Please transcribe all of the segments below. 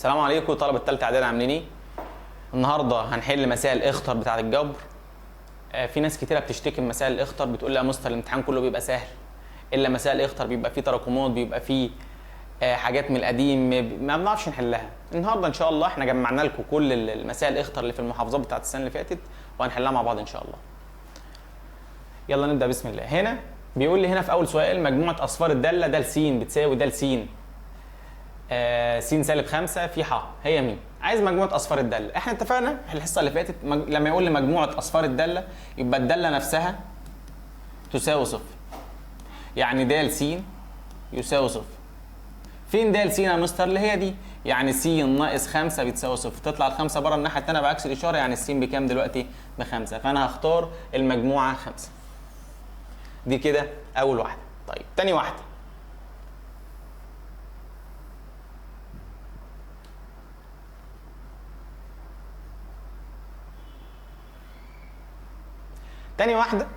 السلام عليكم طلبة التالتة اعدادي، عاملين ايه؟ النهارده هنحل مسائل اخطر بتاعة الجبر. في ناس كتيرة بتشتكي من مسائل الاخطر، بتقول لي يا مستر الامتحان كله بيبقى سهل الا مسائل اخطر، بيبقى فيه تراكمات، بيبقى فيه حاجات من القديم ما بنعرفش نحلها. النهارده ان شاء الله احنا جمعنا لكم كل المسائل الاخطر اللي في المحافظات بتاعة السنة اللي فاتت وهنحلها مع بعض ان شاء الله. يلا نبدأ بسم الله. هنا بيقول لي هنا في اول سؤال مجموعة اصفار الدالة د س بتساوي د س س سالب 5 في ح، هي مين؟ عايز مجموعة أصفار الدالة. احنا اتفقنا في الحصة اللي فاتت لما يقول لي مجموعة أصفار الدالة يبقى الدالة نفسها تساوي صفر، يعني د س يساوي صفر. فين د س يا مستر؟ اللي هي دي، يعني س ناقص 5 بتساوي صفر، تطلع الخمسة بره الناحية التانية بعكس الإشارة، يعني الس بكام دلوقتي؟ ب5، فأنا هختار المجموعة 5. دي كده أول واحدة. طيب تاني واحدة، تاني واحدة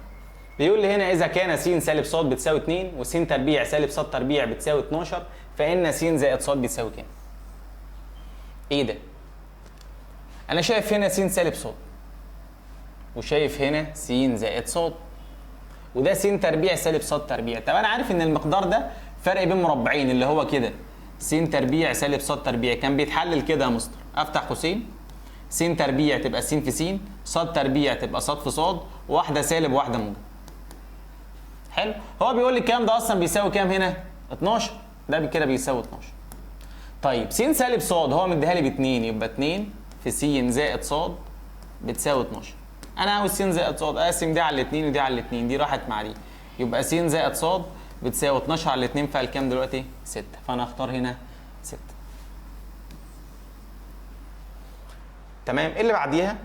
بيقول لي هنا إذا كان س سالب ص بتساوي 2 وس تربيع سالب ص تربيع بتساوي 12 فإن س زائد ص بتساوي كام؟ إيه ده؟ أنا شايف هنا س سالب ص وشايف هنا س زائد ص وده س تربيع سالب ص تربيع. طب أنا عارف إن المقدار ده فرق بين مربعين اللي هو كده س تربيع سالب ص تربيع، كان بيتحلل كده يا مستر، أفتح قوسين س تربيع تبقى س في س، ص تربيع تبقى ص في ص، واحدة سالب واحدة موجب. حلو، هو بيقول لي الكلام ده اصلا بيساوي كام هنا؟ 12، ده كده بيساوي 12. طيب س سالب ص هو مديها لي ب 2، يبقى 2 في س زائد ص بتساوي 12. انا عاوز س زائد ص، اقسم دي على 2 ودي على 2، دي راحت مع دي، يبقى س زائد ص بتساوي 12 على 2، فالكام دلوقتي؟ 6، فانا هختار هنا 6. تمام. ايه اللي بعديها؟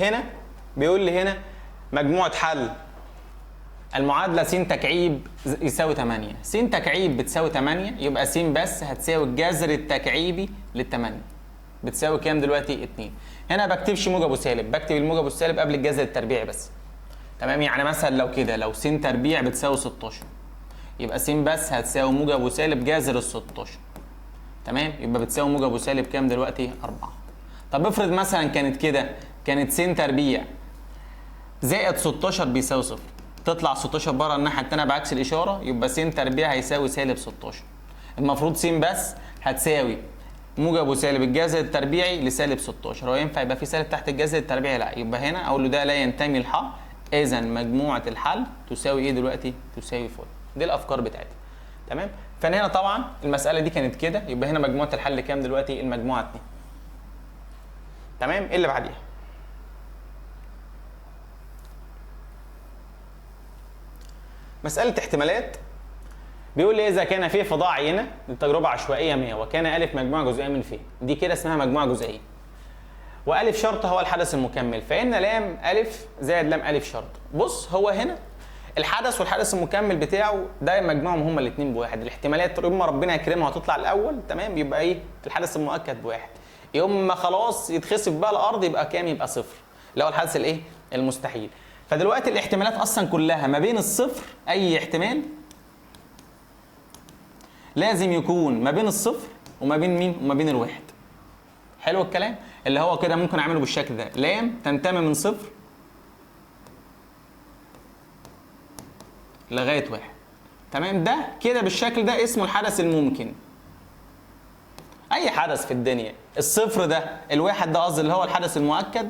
هنا بيقول لي هنا مجموعة حل المعادلة س تكعيب يساوي 8، س تكعيب بتساوي 8، يبقى س بس هتساوي الجذر التكعيبي لل8 بتساوي كام دلوقتي؟ 2. هنا ما بكتبش موجب وسالب، بكتب الموجب والسالب قبل الجذر التربيعي بس. تمام، يعني مثلا لو كده لو س تربيع بتساوي 16 يبقى س بس هتساوي موجب وسالب جذر ال 16. تمام، يبقى بتساوي موجب وسالب كام دلوقتي؟ 4. طب افرض مثلا كانت كده، كانت س تربيع زائد 16 بيساوي صفر، تطلع 16 بره الناحية الثانية بعكس الاشارة، يبقى س تربيع هيساوي سالب 16. المفروض س بس هتساوي موجب وسالب الجذر التربيعي لسالب 16، هو ينفع يبقى في سالب تحت الجذر التربيعي؟ لا، يبقى هنا اقول له ده لا ينتمي لح، اذا مجموعة الحل تساوي ايه دلوقتي؟ تساوي فل. دي الافكار بتاعتي. تمام، فانا هنا طبعا المسالة دي كانت كده، يبقى هنا مجموعة الحل كام دلوقتي؟ المجموعة 2. تمام، ايه اللي بعديها؟ مسألة احتمالات. بيقول لي إذا كان في فضاء عينة لتجربة عشوائية 100 وكان ألف مجموعة جزئية من ف، دي كده اسمها مجموعة جزئية، وألف شرط هو الحدث المكمل، فإن لام ألف زائد لام ألف شرط. بص هو هنا الحدث والحدث المكمل بتاعه ده مجموعهم هما الاثنين بواحد، الاحتمالات يوم ما ربنا يكرمها هتطلع الأول، تمام، يبقى إيه؟ الحدث المؤكد بواحد، يوم ما خلاص يتخسف بقى الأرض يبقى كام؟ يبقى صفر، اللي هو الحدث الإيه؟ المستحيل. فدلوقتي الاحتمالات اصلا كلها ما بين الصفر، اي احتمال لازم يكون ما بين الصفر وما بين مين؟ وما بين الواحد. حلو الكلام؟ اللي هو كده ممكن اعمله بالشكل ده، لام تنتمي من صفر لغاية واحد. تمام، ده كده بالشكل ده اسمه الحدث الممكن. اي حدث في الدنيا الصفر ده، الواحد ده قصدي اللي هو الحدث المؤكد،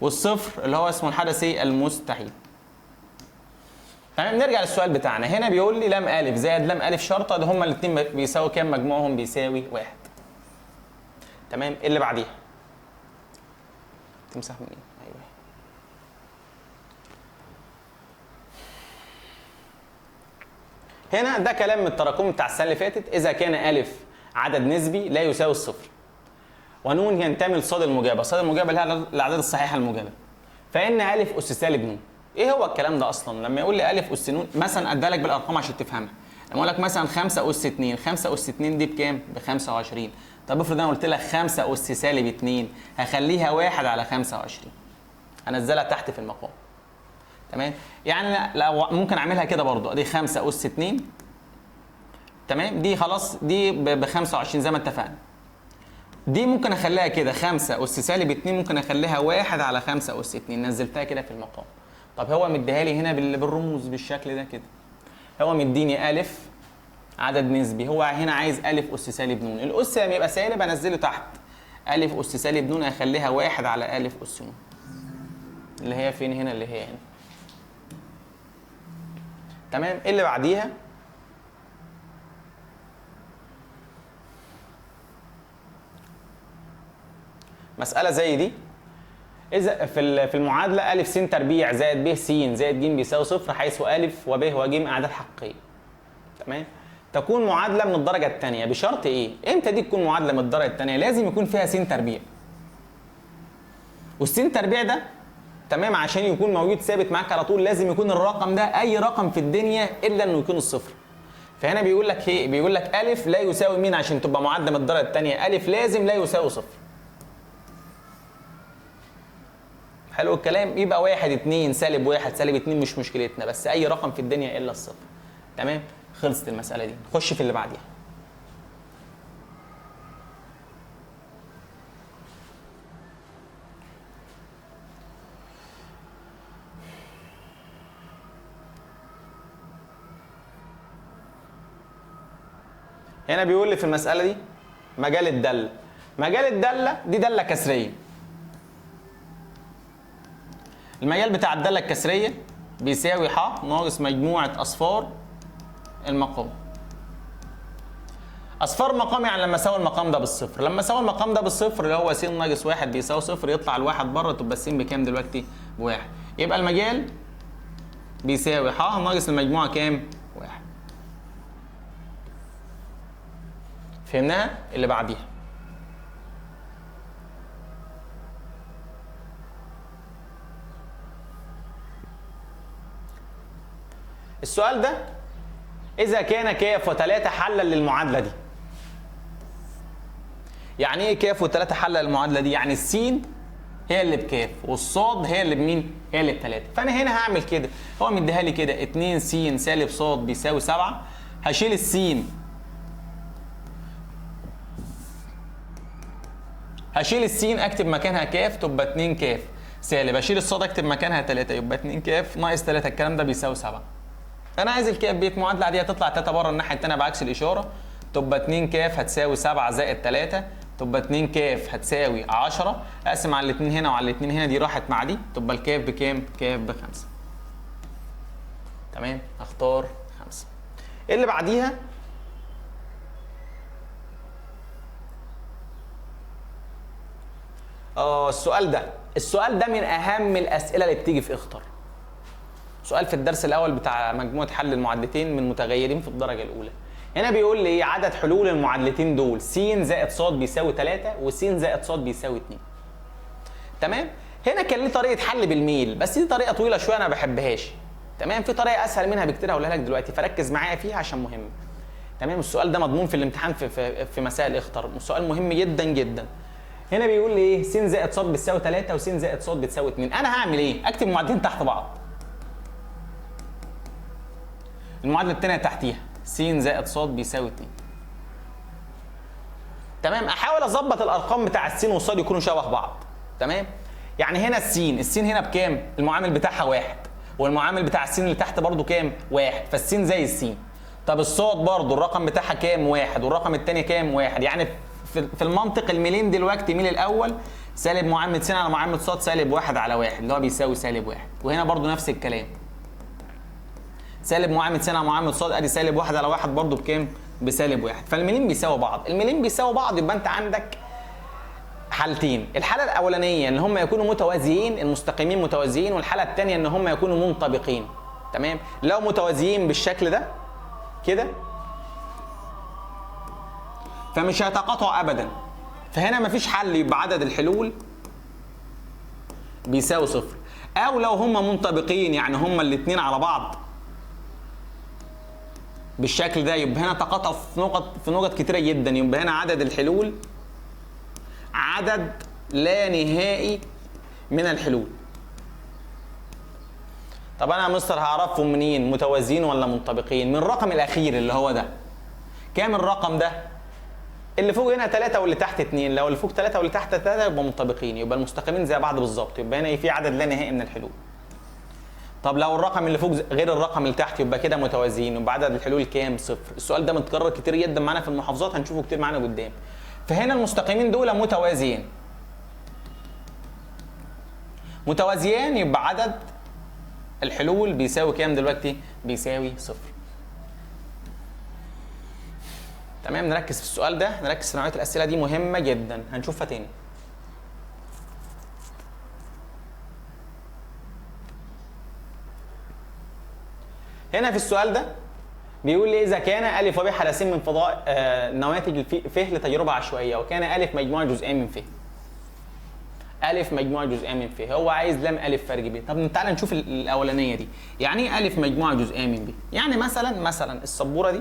والصفر اللي هو اسمه الحدث ايه؟ المستحيل. تمام، نرجع للسؤال بتاعنا. هنا بيقول لي لام الف زائد لام الف شرطه، ده هما الاثنين بيساوي كام؟ مجموعهم بيساوي واحد. تمام، ايه اللي بعديها؟ تمسح من ايه؟ ايوه. هنا ده كلام من التراكم بتاع السنة اللي فاتت. اذا كان الف عدد نسبي لا يساوي الصفر ونون ينتمي لصاد الموجبة، صاد الموجبة اللي هي الاعداد الصحيحة الموجبة، فان الف اس سالب نون. ايه هو الكلام ده اصلا؟ لما يقول لي الف اس نون مثلا، اديها لك بالارقام عشان تفهمها. لما اقول لك مثلا 5 اس 2، 5 اس 2 دي بكام؟ ب 25. طب افرض انا قلت لك 5 اس سالب 2، هخليها 1 على 25، هنزلها تحت في المقام. تمام؟ يعني لو ممكن اعملها كده برضو، ادي 5 اس 2، تمام؟ دي خلاص دي ب 25 زي ما اتفقنا. دي ممكن اخليها كده 5 اس سالب 2، ممكن اخليها 1 على 5 اس 2، نزلتها كده في المقام. طب هو مديها لي هنا بالرموز بالشكل ده كده. هو مديني الف عدد نسبي، هو هنا عايز الف اس سالب ن، الاس لما يبقى سالب انزله تحت، الف اس سالب ن اخليها 1 على الف اس ن، اللي هي فين هنا؟ اللي هي هنا. تمام؟ اللي بعديها مسألة زي دي، إذا في المعادلة أ س تربيع زائد ب س زائد ج بيساوي صفر، حيث أ وب وج أعداد حقيقية. تمام؟ تكون معادلة من الدرجة الثانية بشرط إيه؟ إمتى دي تكون معادلة من الدرجة الثانية؟ لازم يكون فيها س تربيع. والس تربيع ده تمام عشان يكون موجود ثابت معاك على طول لازم يكون الرقم ده أي رقم في الدنيا إلا إنه يكون الصفر. فهنا بيقول لك إيه؟ بيقول لك أ لا يساوي مين عشان تبقى معادلة من الدرجة الثانية؟ أ لازم لا يساوي صفر. حلو الكلام؟ يبقى 1 2 سالب 1 سالب 2 مش مشكلتنا، بس اي رقم في الدنيا الا الصفر. تمام؟ خلصت المسألة دي، نخش في اللي بعديها. هنا بيقول لي في المسألة دي مجال الدالة. مجال الدالة دي دالة كسرية. المجال بتاع الدالة الكسرية بيساوي ح ناقص مجموعة أصفار المقام. أصفار مقام يعني لما أساوي المقام ده بالصفر، لما أساوي المقام ده بالصفر اللي هو س ناقص 1 بيساوي صفر، يطلع الواحد بره، تبقى الس بكام دلوقتي؟ بواحد. يبقى المجال بيساوي ح ناقص المجموعة كام؟ 1. فهمناها؟ اللي بعديها. السؤال ده إذا كان ك و3 حلا للمعادلة دي. يعني إيه ك و3 حلا للمعادلة دي؟ يعني السين هي اللي بكاف والصاد هي اللي بمين؟ هي اللي بتلاتة. فأنا هنا هعمل كده، هو مديها لي كده 2 س سالب ص بيساوي 7، هشيل السين، هشيل السين أكتب مكانها كاف تبقى 2 كاف سالب، أشيل الصاد أكتب مكانها 3 يبقى 2 كاف ناقص 3، الكلام ده بيساوي 7. انا عايز الكاف بيت معادلة عادية تطلع 3 بره الناحية الثانية بعكس الاشارة، تبقى 2 كاف هتساوي 7 زائد 3، تبقى 2 كاف هتساوي 10، اقسم على الاثنين هنا وعلى الاثنين هنا، دي راحت مع دي، تبقى الكاف بكام؟ كاف ب5. تمام؟ اختار 5. اللي بعديها السؤال ده، السؤال ده من اهم الاسئلة اللي بتيجي في اخطر. سؤال في الدرس الاول بتاع مجموعة حل المعادلتين من متغيرين في الدرجة الاولى. هنا بيقول لي ايه عدد حلول المعادلتين دول؟ س زائد ص بيساوي 3 وس زائد ص بيساوي 2. تمام؟ هنا كان ليه طريقه حل بالميل، بس دي طريقه طويلة شوية انا ما بحبهاش. تمام؟ في طريقه اسهل منها بكتير هقولها لك دلوقتي، فركز معايا فيها عشان مهمة. تمام؟ السؤال ده مضمون في الامتحان في مسائل اخطر، سؤال مهم جدا جدا. هنا بيقول لي ايه؟ س زائد ص بتساوي 3 وس زائد ص بتساوي 2. انا هعمل ايه؟ اكتب معادلتين تحت بعض. المعادلة الثانية تحتيها س زائد ص بيساوي 2. تمام؟ احاول اظبط الارقام بتاع السين والصاد يكونوا شبه بعض. تمام؟ يعني هنا السين، السين هنا بكام؟ المعامل بتاعها 1، والمعامل بتاع السين اللي تحت برضو كام؟ 1، فالسين زي السين. طب الصاد برضو الرقم بتاعها كام؟ 1، والرقم الثاني كام؟ 1. يعني في المنطق الميلين دلوقتي ميل الاول سالب معامل س على معامل ص سالب 1 على 1 اللي هو بيساوي سالب 1، وهنا برضو نفس الكلام سالب معامل س على معامل ص ادي سالب 1 على 1 برضو بكام؟ بسالب 1. فالميلين بيساووا بعض، الميلين بيساووا بعض، يبقى انت عندك حالتين، الحالة الاولانية ان هم يكونوا متوازيين المستقيمين متوازيين، والحالة الثانية ان هم يكونوا منطبقين. تمام؟ لو متوازيين بالشكل ده كده فمش هيتقاطعوا ابدا، فهنا مفيش حل، يبقى عدد الحلول بيساوي صفر. او لو هم منطبقين يعني هم الاثنين على بعض بالشكل ده، يبقى هنا تقاطعوا في نقط كتيرة جدا، يبقى هنا عدد الحلول عدد لا نهائي من الحلول. طب انا يا مستر هعرفهم منين متوازيين ولا منطبقين؟ من الرقم الاخير اللي هو ده. كام الرقم ده؟ اللي فوق هنا 3 واللي تحت 2، لو اللي فوق 3 واللي تحت 3 يبقى منطبقين، يبقى المستقيمين زي بعض بالظبط، يبقى هنا في عدد لا نهائي من الحلول. طب لو الرقم اللي فوق غير الرقم اللي تحت يبقى كده متوازيين، يبقى عدد الحلول كام؟ 0. السؤال ده متكرر كتير جدا معانا في المحافظات، هنشوفه كتير معانا قدام. فهنا المستقيمين دول متوازيين. متوازيان يبقى عدد الحلول بيساوي كام دلوقتي؟ بيساوي 0. تمام، نركز في السؤال ده، نركز في نوعية الأسئلة دي مهمة جدا، هنشوفها تاني. هنا في السؤال ده بيقول لي إذا كان أ وب حدثين من فضاء نواتج ف لتجربة عشوائية، وكان أ مجموع جزئين من ف. أ مجموع جزئين من ف، هو عايز لام أ فرق ب. طب تعالى نشوف الأولانية دي، يعني إيه أ مجموع جزئين من ب؟ يعني مثلا السبورة دي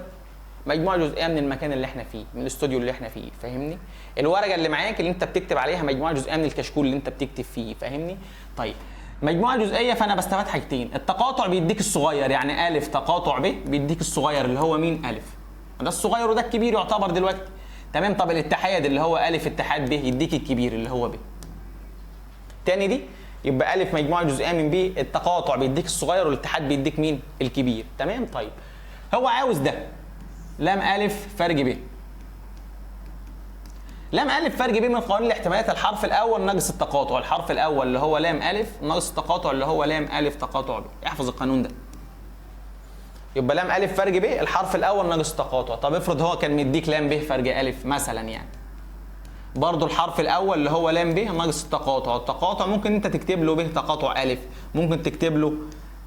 مجموعة جزئية من المكان اللي احنا فيه، من الاستوديو اللي احنا فيه، فاهمني؟ الورقة اللي معاك اللي انت بتكتب عليها مجموعة جزئية من الكشكول اللي انت بتكتب فيه، فاهمني؟ طيب مجموعة جزئية، فانا بستفاد حاجتين، التقاطع بيديك الصغير، يعني أ تقاطع ب بيديك الصغير اللي هو مين؟ أ. ده الصغير وده الكبير يعتبر دلوقتي. تمام. طب الاتحاد اللي هو أ اتحاد ب يديك الكبير اللي هو ب. تاني دي يبقى أ مجموعة جزئية من ب، التقاطع بيديك الصغير والاتحاد بيديك مين؟ الكبير. تمام. طيب هو عاوز ده لام أ فرق ب. لام أ فرق ب من قوانين الاحتمالات الحرف الأول ناقص التقاطع، الحرف الأول اللي هو لام أ ناقص التقاطع اللي هو لام أ تقاطع ب، احفظ القانون ده. يبقى لام أ فرق ب الحرف الأول ناقص التقاطع. طب افرض هو كان مديك لام ب فرق أ مثلا، يعني برضه الحرف الأول اللي هو لام ب ناقص التقاطع، التقاطع ممكن أنت تكتب له ب تقاطع أ، ممكن تكتب له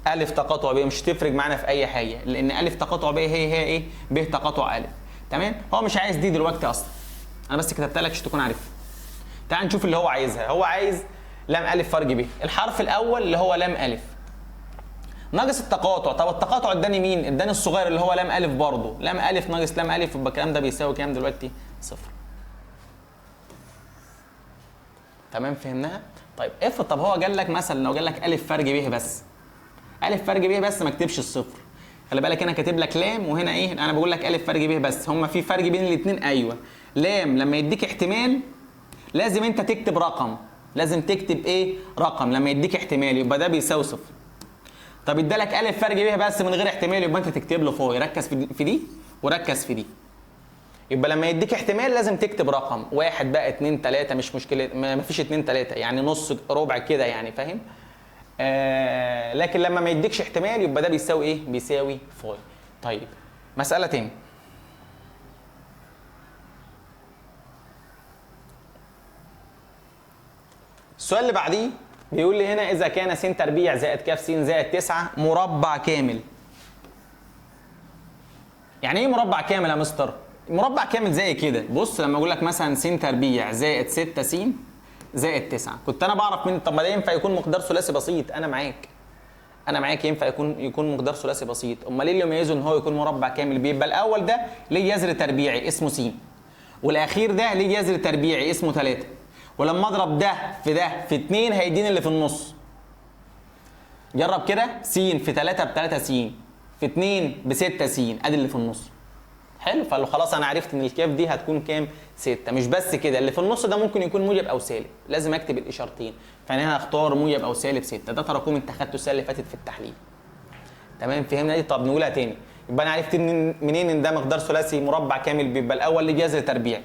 أ تقاطع ب، مش تفرق معانا في أي حاجة، لأن أ تقاطع ب هي إيه؟ ب تقاطع أ. تمام؟ هو مش عايز دي دلوقتي أصلا، أنا بس كتبتها لك عشان تكون عارفها. تعال نشوف اللي هو عايزها. هو عايز لام أ فرق ب، الحرف الأول اللي هو لام أ ناقص التقاطع. طب التقاطع اداني مين؟ اداني الصغير اللي هو لام أ برضه، لام أ ناقص لام أ، يبقى الكلام ده بيساوي كام دلوقتي؟ 0. تمام، فهمناها؟ طيب افرض طب هو قال لك مثلا لو قال لك أ فرق ب بس، أ فرق ب بس ما اكتبش الصفر. خلي بالك انا كاتب لك لام وهنا ايه؟ انا بقول لك أ فرق ب بس، هما في فرق بين الاثنين؟ ايوه. لام لما يديك احتمال لازم انت تكتب رقم، لازم تكتب ايه؟ رقم لما يديك احتمال، يبقى ده بيساوي 0. طب ادالك أ فرق ب بس من غير احتمال، يبقى انت تكتب له فوق. ركز في دي وركز في دي. يبقى لما يديك احتمال لازم تكتب رقم، 1 بقى 2 3 مش مشكلة، ما فيش 2 3 يعني نص ربع كده يعني، فاهم؟ لكن لما ما يديكش احتمال يبقى ده بيساوي ايه؟ بيساوي فاي. طيب مسألة تاني. السؤال اللي بعديه بيقول لي هنا إذا كان س تربيع زائد ك س زائد 9 مربع كامل. يعني ايه مربع كامل يا مستر؟ مربع كامل زي كده، بص لما اقول لك مثلا س تربيع زائد 6 س زائد 9، كنت انا بعرف من طب ما ده ينفع يكون مقدار ثلاثي بسيط، انا معاك، انا معاك ينفع يكون مقدار ثلاثي بسيط، امال ايه اللي يميزه ان هو يكون مربع كامل؟ بيبقى الاول ده ليه جذر تربيعي اسمه س، والاخير ده ليه جذر تربيعي اسمه 3، ولما اضرب ده في ده في 2 هيديني اللي في النص. جرب كده، س في 3 ب 3 س في 2 ب 6 س، ادي اللي في النص. حلو، فلو خلاص انا عرفت ان الكاف دي هتكون كام؟ 6. مش بس كده، اللي في النص ده ممكن يكون موجب او سالب، لازم اكتب الاشارتين، فانا هنا هختار موجب او سالب 6. ده تراكم انت خدته السنة اللي فاتت في التحليل. تمام، فهمنا دي؟ طب نقولها تاني. يبقى انا عرفت منين ان ده مقدار ثلاثي مربع كامل؟ بيبقى الاول ليه جذر تربيعي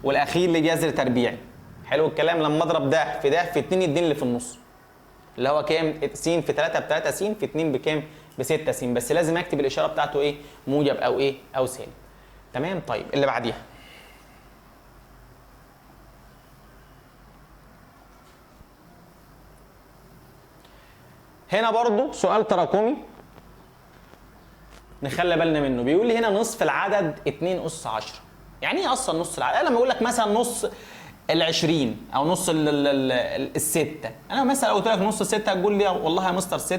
والاخير ليه جذر تربيعي. حلو الكلام. لما اضرب ده في ده في 2 يديني اللي في النص اللي هو كام؟ س في 3 ب 3 س في 2 بكام؟ ب 6 س، بس لازم اكتب الاشارة بتاعته ايه؟ موجب او ايه؟ او سالب. تمام. طيب اللي بعديها. هنا برضو سؤال تراكمي نخلي بالنا منه. بيقول لي هنا نصف العدد 2 أس 10. يعني ايه اصلا نص العدد؟ انا لما اقول لك مثلا نص ال20 او نص الستة، انا مثلا لو قلت لك نص الستة هتقول لي والله يا مستر 6،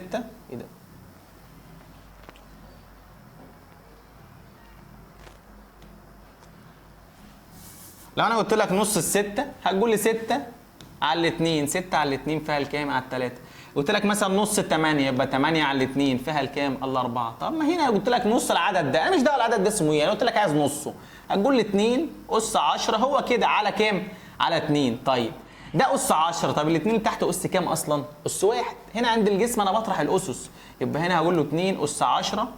ايه ده؟ لو انا قلت لك نص الستة هتقول لي 6 على 2، 6 على 2 فيها الكام؟ على 3. قلت لك مثلا نص 8 يبقى 8 على 2 فيها الكام؟ الأربعة. طب ما هنا قلت لك نص العدد ده، انا مش دعوه العدد ده اسمه ايه، انا قلت لك عايز نصه، هتقول لي 2 اس 10 هو كده على كام؟ على 2. طيب ده اس 10، طب الاثنين اللي تحت اس كام اصلا؟ اس 1. هنا عند الجسم انا بطرح الاسس، يبقى هنا هقول له 2 اس 10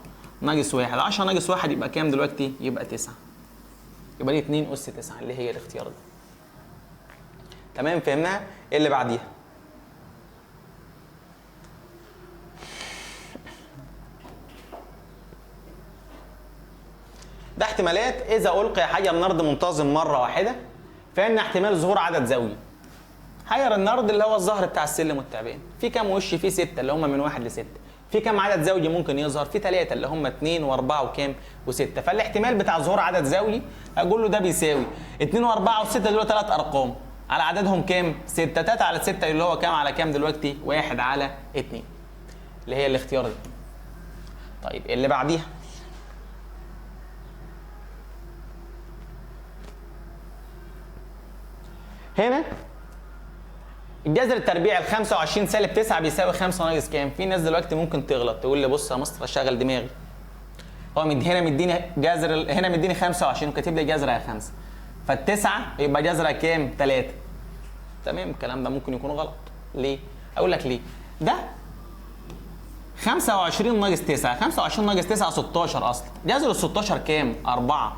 ناقص 1، 10 ناقص 1 يبقى كام دلوقتي؟ يبقى 9. يبقى دي 2 اس 9 اللي هي الاختيار ده. تمام، فهمناها؟ ايه اللي بعديها؟ ده احتمالات اذا القي حجر نرد منتظم مرة واحدة فان احتمال ظهور عدد زاوية. حجر النرد اللي هو الظهر بتاع السلم والتعبان، في كام وش؟ في 6 اللي هم من 1 ل 6. في كام عدد زوجي ممكن يظهر؟ في 3 اللي هم 2 و4 وكام؟ و6. فالاحتمال بتاع ظهور عدد زوجي اقول له ده بيساوي 2 و4 و6، دول 3 ارقام على عددهم كام؟ 6. 3 على 6 اللي هو كام على كام دلوقتي؟ 1 على 2 اللي هي الاختيار ده. طيب اللي بعديها هنا الجذر التربيعي ال 25 سالب 9 بيساوي 5 ناقص كام؟ في ناس دلوقتي ممكن تغلط تقول لي بص يا مستر اشغل دماغي، هو هنا مديني جذر، هنا مديني 25 وكاتب لي جذرها 5، فالتسعة يبقى جذرها كام؟ 3. تمام، الكلام ده ممكن يكون غلط. ليه؟ اقول لك ليه. ده 25 ناقص 9، 25 ناقص 9 16 اصلا، جذر ال 16 كام؟ 4.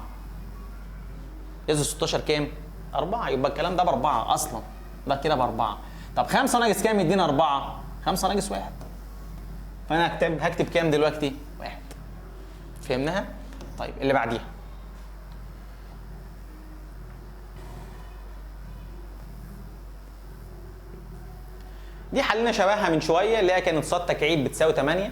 جذر 16 كام؟ 4، يبقى الكلام ده ب4 اصلا، ده كده ب4. طب 5 ناقص كام يدينا 4؟ 5 ناقص 1. فانا هكتب كام دلوقتي؟ 1. فهمناها؟ طيب اللي بعديها دي حلينا شبهها من شوية، اللي هي كانت ص تكعيب بتساوي 8،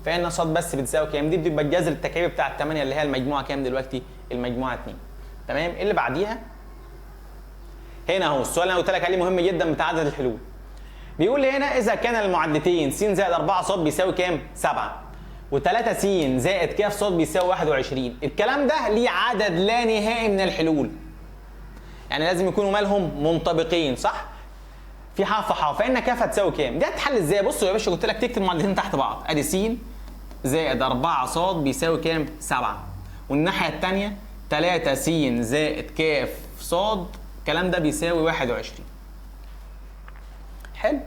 فان ص بس بتساوي كام؟ دي بتبقى الجذر التكعيبي بتاع 8 اللي هي المجموعة كام دلوقتي؟ المجموعة 2. تمام، اللي بعديها هنا اهو السؤال اللي انا قلت لك عليه مهم جدا بتاع عدد الحلول. بيقول لي هنا اذا كان المعادلتين س زائد 4 ص بيساوي كام؟ 7، و3 س زائد ك ص بيساوي 21. الكلام ده ليه عدد لا نهائي من الحلول، يعني لازم يكونوا مالهم منطبقين، صح؟ في ح في ح، فان ك هتساوي كام؟ دي هتتحل ازاي؟ بصوا يا باشا قلت لك تكتب معادلتين تحت بعض، ادي س زائد 4 ص بيساوي كام؟ 7، والناحية الثانية 3 س زائد ك ص الكلام ده بيساوي 21. حلو،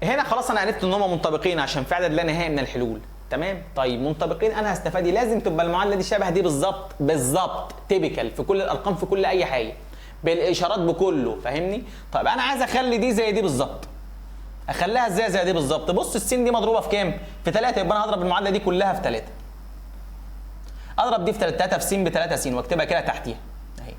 هنا خلاص انا عرفت ان هم منطبقين عشان في عدد لا نهائي من الحلول. تمام، طيب منطبقين انا هستفاد، لازم تبقى المعادلة دي شبه دي بالظبط بالظبط، typical في كل الارقام في كل اي حاجة بالاشارات بكله، فاهمني؟ طيب انا عايز اخلي دي زي دي بالظبط، اخليها ازاي زي دي بالظبط؟ بص السين دي مضروبة في كام؟ في 3، يبقى انا هضرب المعادلة دي كلها في 3. اضرب دي في 3 في س ب 3 س واكتبها كده تحتيها اهي.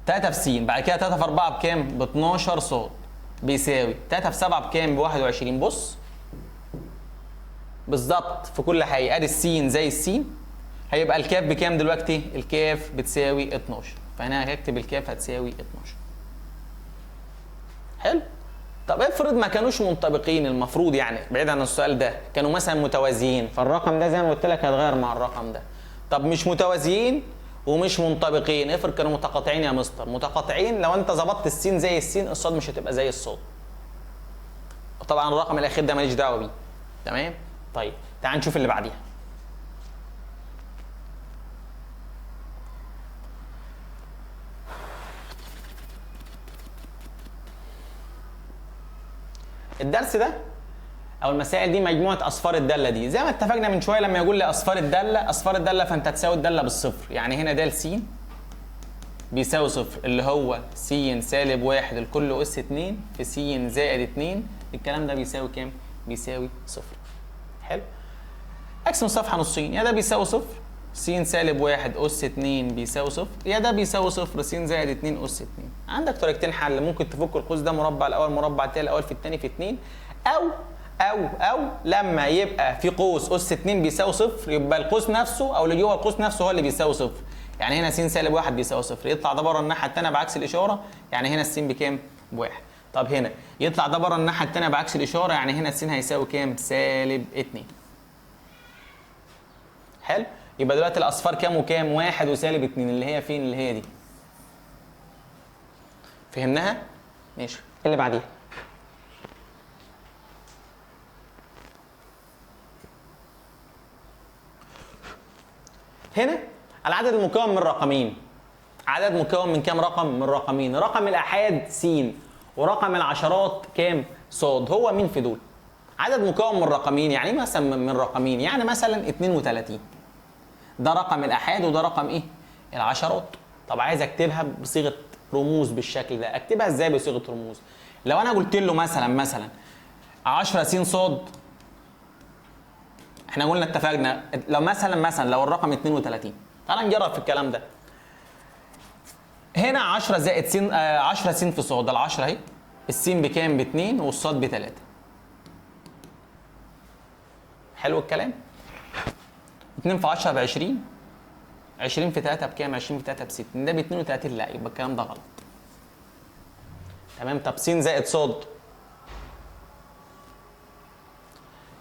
3 في س، بعد كده 3 في 4 بكام؟ ب 12 ص بيساوي 3 في 7 بكام؟ ب 21. بص بالظبط في كل حاجة، ادي السين زي السين، هيبقى الكاف بكام دلوقتي؟ الكاف بتساوي 12، فهنا هكتب الكاف هتساوي 12. حلو؟ طب افرض ما كانوش منطبقين، المفروض يعني بعيد عن السؤال ده، كانوا مثلا متوازيين، فالرقم ده زي ما قلت لك هيتغير مع الرقم ده. طب مش متوازيين ومش منطبقين، افرض كانوا متقاطعين يا مستر. متقاطعين لو انت ظبطت السين زي السين، الصاد مش هتبقى زي الصاد. طبعا الرقم الاخير ده ماليش دعوه بيه. تمام؟ طيب تعال نشوف اللي بعديها. الدرس ده او المسائل دي مجموعة اصفار الدالة دي، زي ما اتفقنا من شوية لما يقول لي اصفار الدالة، اصفار الدالة فانت تساوي الدالة بالصفر، يعني هنا د س بيساوي صفر اللي هو س سالب 1 الكل اس 2 في س زائد 2، الكلام ده بيساوي كام؟ بيساوي صفر. حلو؟ اقسم الصفحة نصين، يا ده بيساوي صفر س سالب 1 اس 2 بيساوي صفر، يا ده بيساوي صفر س زائد 2 اس 2. عندك طريقتين حل، ممكن تفك القوس ده مربع الاول مربع الثاني الاول في الثاني في 2، او او او لما يبقى في قوس اس 2 بيساوي صفر يبقى القوس نفسه او اللي جوه القوس نفسه هو اللي بيساوي صفر. يعني هنا س سالب 1 بيساوي صفر، يطلع ده بره الناحية الثانية بعكس الاشارة، يعني هنا الس بكام؟ بواحد. طب هنا يطلع ده بره الناحية الثانية بعكس الاشارة، يعني هنا الس هيساوي كام؟ سالب 2. حلو؟ يبقى دلوقتي الاصفار كام وكام؟ 1 وسالب 2 اللي هي فين؟ اللي هي دي. فهمناها؟ ماشي. اللي بعديها هنا العدد المكون من رقمين. عدد مكون من كام رقم؟ من رقمين. رقم الآحاد س ورقم العشرات كام؟ ص. هو مين في دول؟ عدد مكون من رقمين، يعني ايه مثلا من رقمين؟ يعني مثلا 32، ده رقم الآحاد وده رقم ايه؟ العشرات. طب عايز اكتبها بصيغة رموز بالشكل ده، اكتبها ازاي بصيغة رموز؟ لو انا قلت له مثلا 10 س ص، احنا قلنا اتفقنا لو مثلا لو الرقم 32، تعال نجرب في الكلام ده. هنا 10 زائد س، 10 س في ص، ده ال 10 اهي، السين بكام؟ ب 2 والصاد ب 3. حلو الكلام؟ 2 في 10 ب 20، 20 في 3 بكام؟ 20 في 3 ب 60، ده ب 32، لا يبقى الكلام ده غلط. تمام. طب س زائد ص،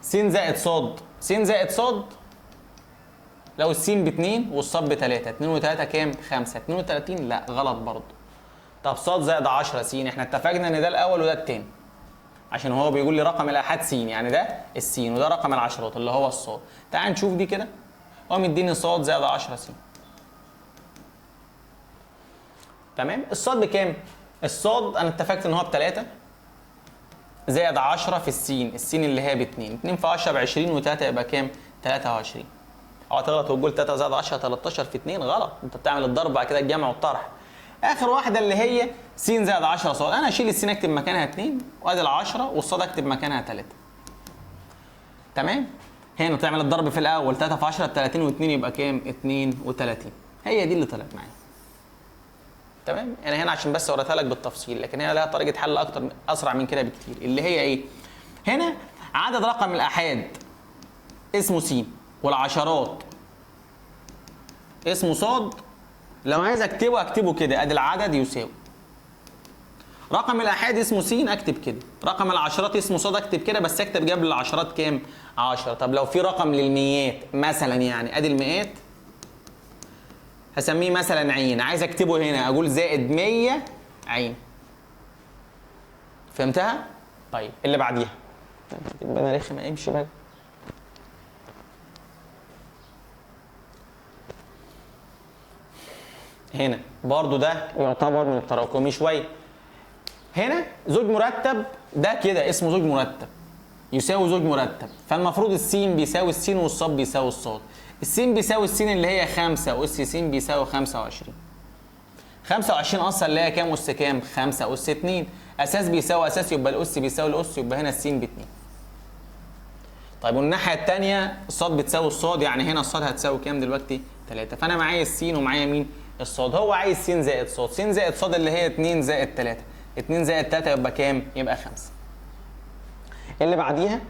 س زائد ص، س زائد ص لو السين ب 2 والصاد ب 3، 2 و3 كام؟ 5، 32، لا غلط برضه. طب ص زائد 10 س، احنا اتفقنا ان ده الاول وده الثاني، عشان هو بيقول لي رقم الآحاد س، يعني ده السين وده رقم العشرات اللي هو الصاد. تعال نشوف دي كده، هو مديني ص زائد 10 س. تمام. الصاد بكام؟ الصاد انا اتفقت ان هو ب 3 زائد 10 في السين، السين اللي هي ب 2، 2 في 10 ب 20 و3 يبقى كام؟ 23. اوعى تغلط وتقول 3 زائد 10 13 في 2، غلط، انت بتعمل الضرب بعد كده الجمع والطرح. اخر واحدة اللي هي س زائد 10 ص، انا اشيل السين اكتب مكانها 2 وادي ال 10 والصاد اكتب مكانها 3. تمام؟ هنا تعمل الضرب في الاول، 3 في 10 ب 30 و2 يبقى كام؟ 32. هي دي اللي طلعت معايا. تمام؟ انا هنا عشان بس وريتها لك بالتفصيل، لكن هي لها طريقه حل اكتر اسرع من كده بكتير، اللي هي ايه؟ هنا عدد رقم الآحاد اسمه س والعشرات اسمه ص، لو عايز اكتبه اكتبه كده، ادي العدد يساوي رقم الآحاد اسمه س اكتب كده، رقم العشرات اسمه ص اكتب كده، بس اكتب قبل العشرات كام؟ 10. طب لو في رقم للميات مثلا، يعني ادي المئات هسميه مثلا عين، عايز اكتبه هنا اقول زائد 100 عين. فهمتها؟ طيب اللي بعديها، يبقى انا رخم امشي بقى. هنا برضو ده يعتبر من التراكمي شوية. هنا زوج مرتب، ده كده اسمه زوج مرتب يساوي زوج مرتب، فالمفروض السين بيساوي السين والصاد بيساوي الصاد. السين بيساوي السين اللي هي 5 أس س بيساوي 25. 25 اصلا اللي هي كام أس كام؟ 5 أس 2. اساس بيساوي اساس، يبقى الأس بيساوي الأس، يبقى هنا السين ب 2. طيب والناحية الثانية الصاد بتساوي الصاد، يعني هنا الصاد هتساوي كام دلوقتي؟ 3. فأنا معايا السين ومعايا مين؟ الصاد. هو عايز س زائد صاد، س زائد صاد اللي هي 2 زائد 3، 2 زائد 3 يبقى كام؟ يبقى 5. اللي بعديها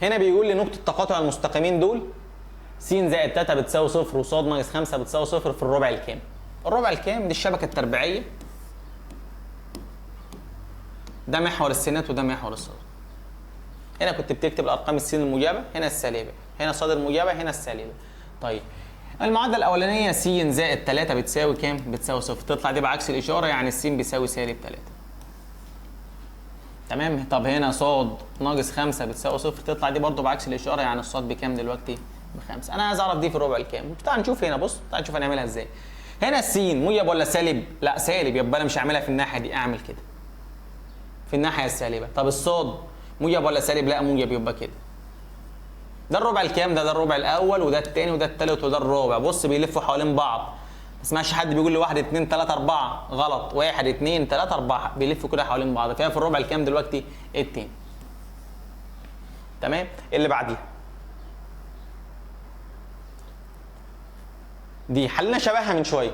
هنا بيقول لي نقطة تقاطع المستقيمين دول س زائد 3 بتساوي 0 وص ناقص 5 بتساوي 0 في الربع الكام؟ الربع الكام دي الشبكة التربيعية، ده محور السينات وده محور الصاد. هنا كنت بتكتب الارقام السين الموجبة، هنا السالبة، هنا صاد الموجبة، هنا السالبة. طيب المعادلة الأولانية س زائد 3 بتساوي كام؟ بتساوي 0، تطلع دي بعكس الإشارة، يعني السين بيساوي سالب 3. تمام؟ طب هنا ص ناقص 5 بتساوي 0، تطلع دي برضه بعكس الإشارة، يعني الصاد بكام دلوقتي؟ ب5. أنا عايز أعرف دي في الربع الكام. تعال نشوف هنا، بص تعال نشوف هنعملها إزاي. هنا السين موجب ولا سالب؟ لا سالب، يبقى أنا مش هعملها في الناحية دي، أعمل كده في الناحية السالبة. طب الصاد موجب ولا سالب؟ لا موجب، يبقى كده. ده الربع الكام ده؟ ده الربع الاول وده الثاني وده الثالث وده الرابع. بص بيلفوا حوالين بعض، ما اسمعش حد بيقول لي 1 2 3 4، غلط، 1 2 3 4 بيلفوا كده حوالين بعض. فيها في الربع الكام دلوقتي؟ الثاني. تمام؟ اللي بعديها دي حلنا شبهها من شوية.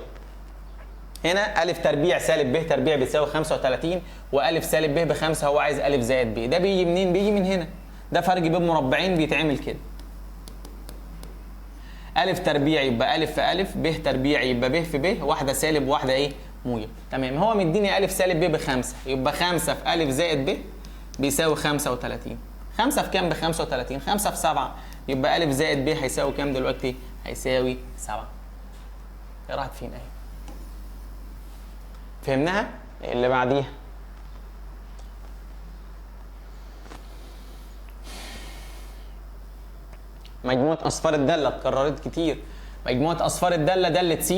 هنا أ تربيع سالب ب تربيع بتساوي 35، وأ سالب ب ب5، هو عايز أ زائد ب. ده بيجي منين؟ بيجي من هنا، ده فرق بين مربعين بيتعمل كده. أ تربيع يبقى أ في أ، ب تربيع يبقى ب في ب، واحدة سالب وواحدة إيه؟ موجب. تمام، هو مديني أ سالب ب ب5، يبقى 5 في أ زائد ب بيساوي 35. 5 في كام ب 35؟ 5 في 7، يبقى أ زائد ب هيساوي كام دلوقتي؟ هيساوي 7. هي راحت فين اهي؟ فهمناها؟ اللي بعديها مجموعة أصفار الدالة اتكررت كتير. مجموعة أصفار الدالة دالة س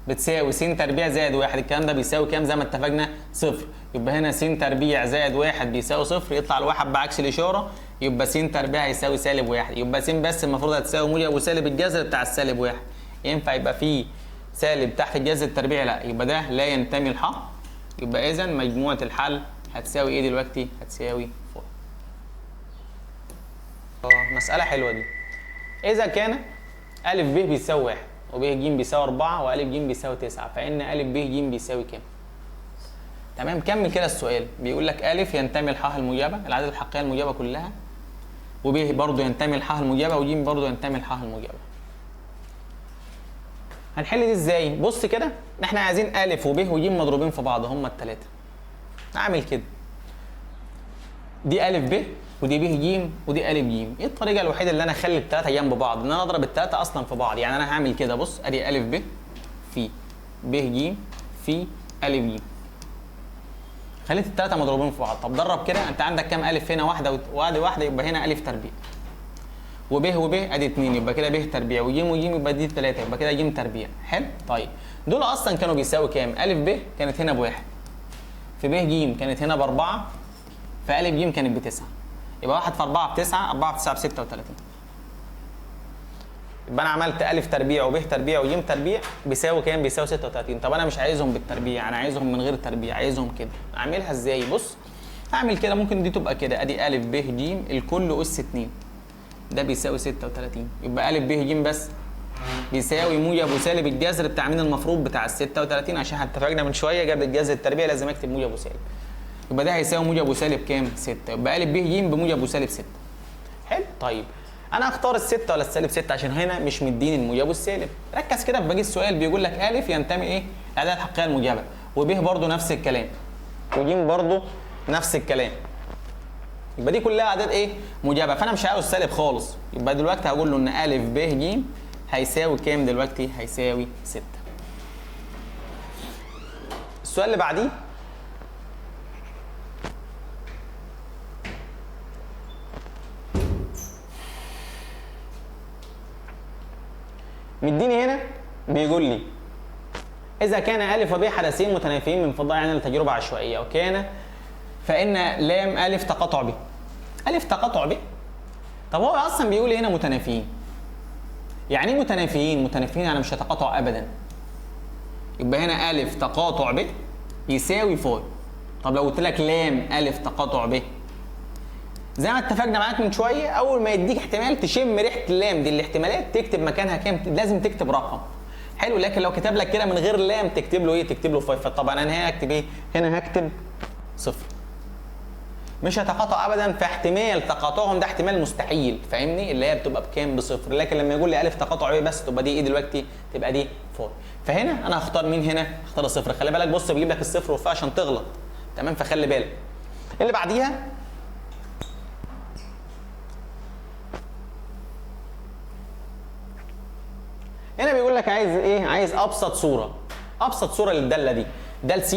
بتساوي س تربيع زائد 1، الكلام ده بيساوي كام؟ زي ما اتفقنا صفر. يبقى هنا س تربيع زائد 1 بيساوي صفر، يطلع الواحد بعكس الإشارة، يبقى س تربيع يساوي سالب 1. يبقى س بس المفروض هتساوي موجب وسالب الجذر بتاع السالب 1. ينفع يبقى فيه سالب تحت الجذر التربيعي؟ لا، يبقى ده لا ينتمي لح. يبقى إذا مجموعة الحل هتساوي إيه دلوقتي؟ هتساوي 4. مسألة حلوة دي. إذا كان أ ب بيساوي 1 وب ج بيساوي 4 وأ ج بيساوي 9، فإن أ ب ج بيساوي كام؟ تمام، كمل كده السؤال. بيقول لك أ ينتمي لح الموجبة، الأعداد الحقيقية الموجبة كلها، وب برضه ينتمي لح الموجبة، وج برضه ينتمي لح الموجبة. هنحل دي ازاي؟ بص كده، احنا عايزين أ وب وج مضروبين في بعض، هما التلاتة. اعمل كده، دي أ ب ودي ب ج ودي أ ج. ايه الطريقة الوحيدة اللي انا اخلي التلاتة جنب بعض؟ ان انا اضرب التلاتة اصلا في بعض. يعني انا هعمل كده، بص، ادي أ ب في ب ج في أ ج، خليت التلاتة مضروبين في بعض. طب درب كده، انت عندك كام أ هنا؟ واحدة وادي واحدة، يبقى هنا أ تربيع، وب وب ادي 2، يبقى كده ب تربيع، وج وج يبقى دي 3، يبقى كده ج تربيع. حلو. طيب دول اصلا كانوا بيساوي كام؟ أ ب كانت هنا بواحد، في ب ج كانت هنا باربعة، في أ ج كانت بتسعة، يبقى 1 في 4 بتسعة، 4 في 9 ب 36. يبقى انا عملت أ تربيع وب تربيع وج تربيع بيساوي كام؟ بيساوي 36. طب انا مش عايزهم بالتربيع، انا عايزهم من غير تربيع، عايزهم كده. اعملها ازاي؟ بص، اعمل كده، ممكن دي تبقى كده، ادي أ ب ج الكل أس 2، ده بيساوي 36. يبقى أ ب ج بس بيساوي موجب وسالب الجذر بتاع مين؟ المفروض بتاع ال 36، عشان اتفقنا من شوية جاب الجذر التربيع لازم اكتب موجب وسالب. يبقى ده هيساوي موجب وسالب كام؟ 6. يبقى أ ب ج بموجب وسالب 6. حلو. طيب انا اختار الستة ولا السالب 6؟ عشان هنا مش مديني الموجب والسالب. ركز كده في باقي السؤال، بيقول لك أ ينتمي ايه؟ الاعداد الحقيقية الموجبة، وب برضه نفس الكلام، وج برضه نفس الكلام. يبقى دي كلها اعداد ايه؟ موجبه، فانا مش عاوز سالب خالص. يبقى دلوقتي هقول له ان أ ب ج هيساوي كام دلوقتي؟ هيساوي 6. السؤال اللي بعديه مديني هنا بيقول لي إذا كان أ وب حدثين متنافيين من فضاء يعني لتجربة عشوائية، وكان فإن لام أ تقاطع ب. أ تقاطع ب. طب هو أصلا بيقول هنا متنافيين. يعني إيه متنافيين؟ متنافيين يعني مش هيتقاطعوا أبدا. يبقى هنا أ تقاطع ب يساوي فاي. طب لو قلت لك لام أ تقاطع ب، زي ما اتفقنا معاك من شوية، اول ما يديك احتمال تشم ريحه اللام دي، الاحتمالات تكتب مكانها كام؟ لازم تكتب رقم. حلو. لكن لو كتب لك كده من غير لام تكتب له ايه؟ تكتب له فاي. فطبعا انا هنا هكتب ايه؟ هنا هكتب صفر. مش هيتقاطعوا ابدا، فاحتمال تقاطعهم ده احتمال مستحيل، فاهمني؟ اللي هي بتبقى بكام؟ بصفر. لكن لما يقول لي أ تقاطع ب بس، تبقى دي ايه دلوقتي؟ تبقى دي فاي. فهنا انا هختار مين هنا؟ هختار الصفر. خلي بالك، بص بيجيب لك الصفر والفاي عشان تغلط، تمام؟ فخلي بالك. اللي بعديها هنا بيقول لك عايز ايه؟ عايز ابسط صوره، ابسط صوره للداله دي. دال س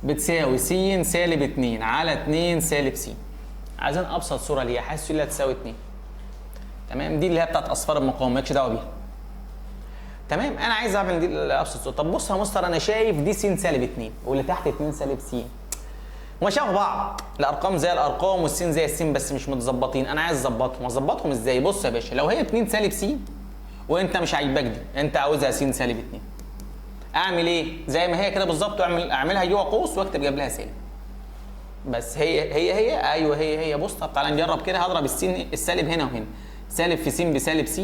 بتساوي س سالب 2 على 2 سالب س. عايزين ابسط صوره ليها، حاسس اللي هتساوي 2. تمام، دي اللي هي بتاعت اصفار المقاومة، مالكش دعوه بيها. تمام، انا عايز اعمل دي ابسط صوره. طب بص يا مستر، انا شايف دي س سالب 2 واللي تحت 2 سالب س، هما شبه بعض، الارقام زي الارقام والسين زي السين، بس مش متظبطين. انا عايز اظبطهم. اظبطهم ازاي؟ بص يا باشا، لو هي 2 سالب س وانت مش عاجباك دي، انت عاوزها س سالب 2، اعمل ايه؟ زي ما هي كده بالظبط، اعملها جوه قوس واكتب جنب لها سالب. بس هي هي هي، ايوه هي هي. بص، طب تعالى نجرب كده. هضرب السين السالب هنا وهنا، سالب في س بسالب س،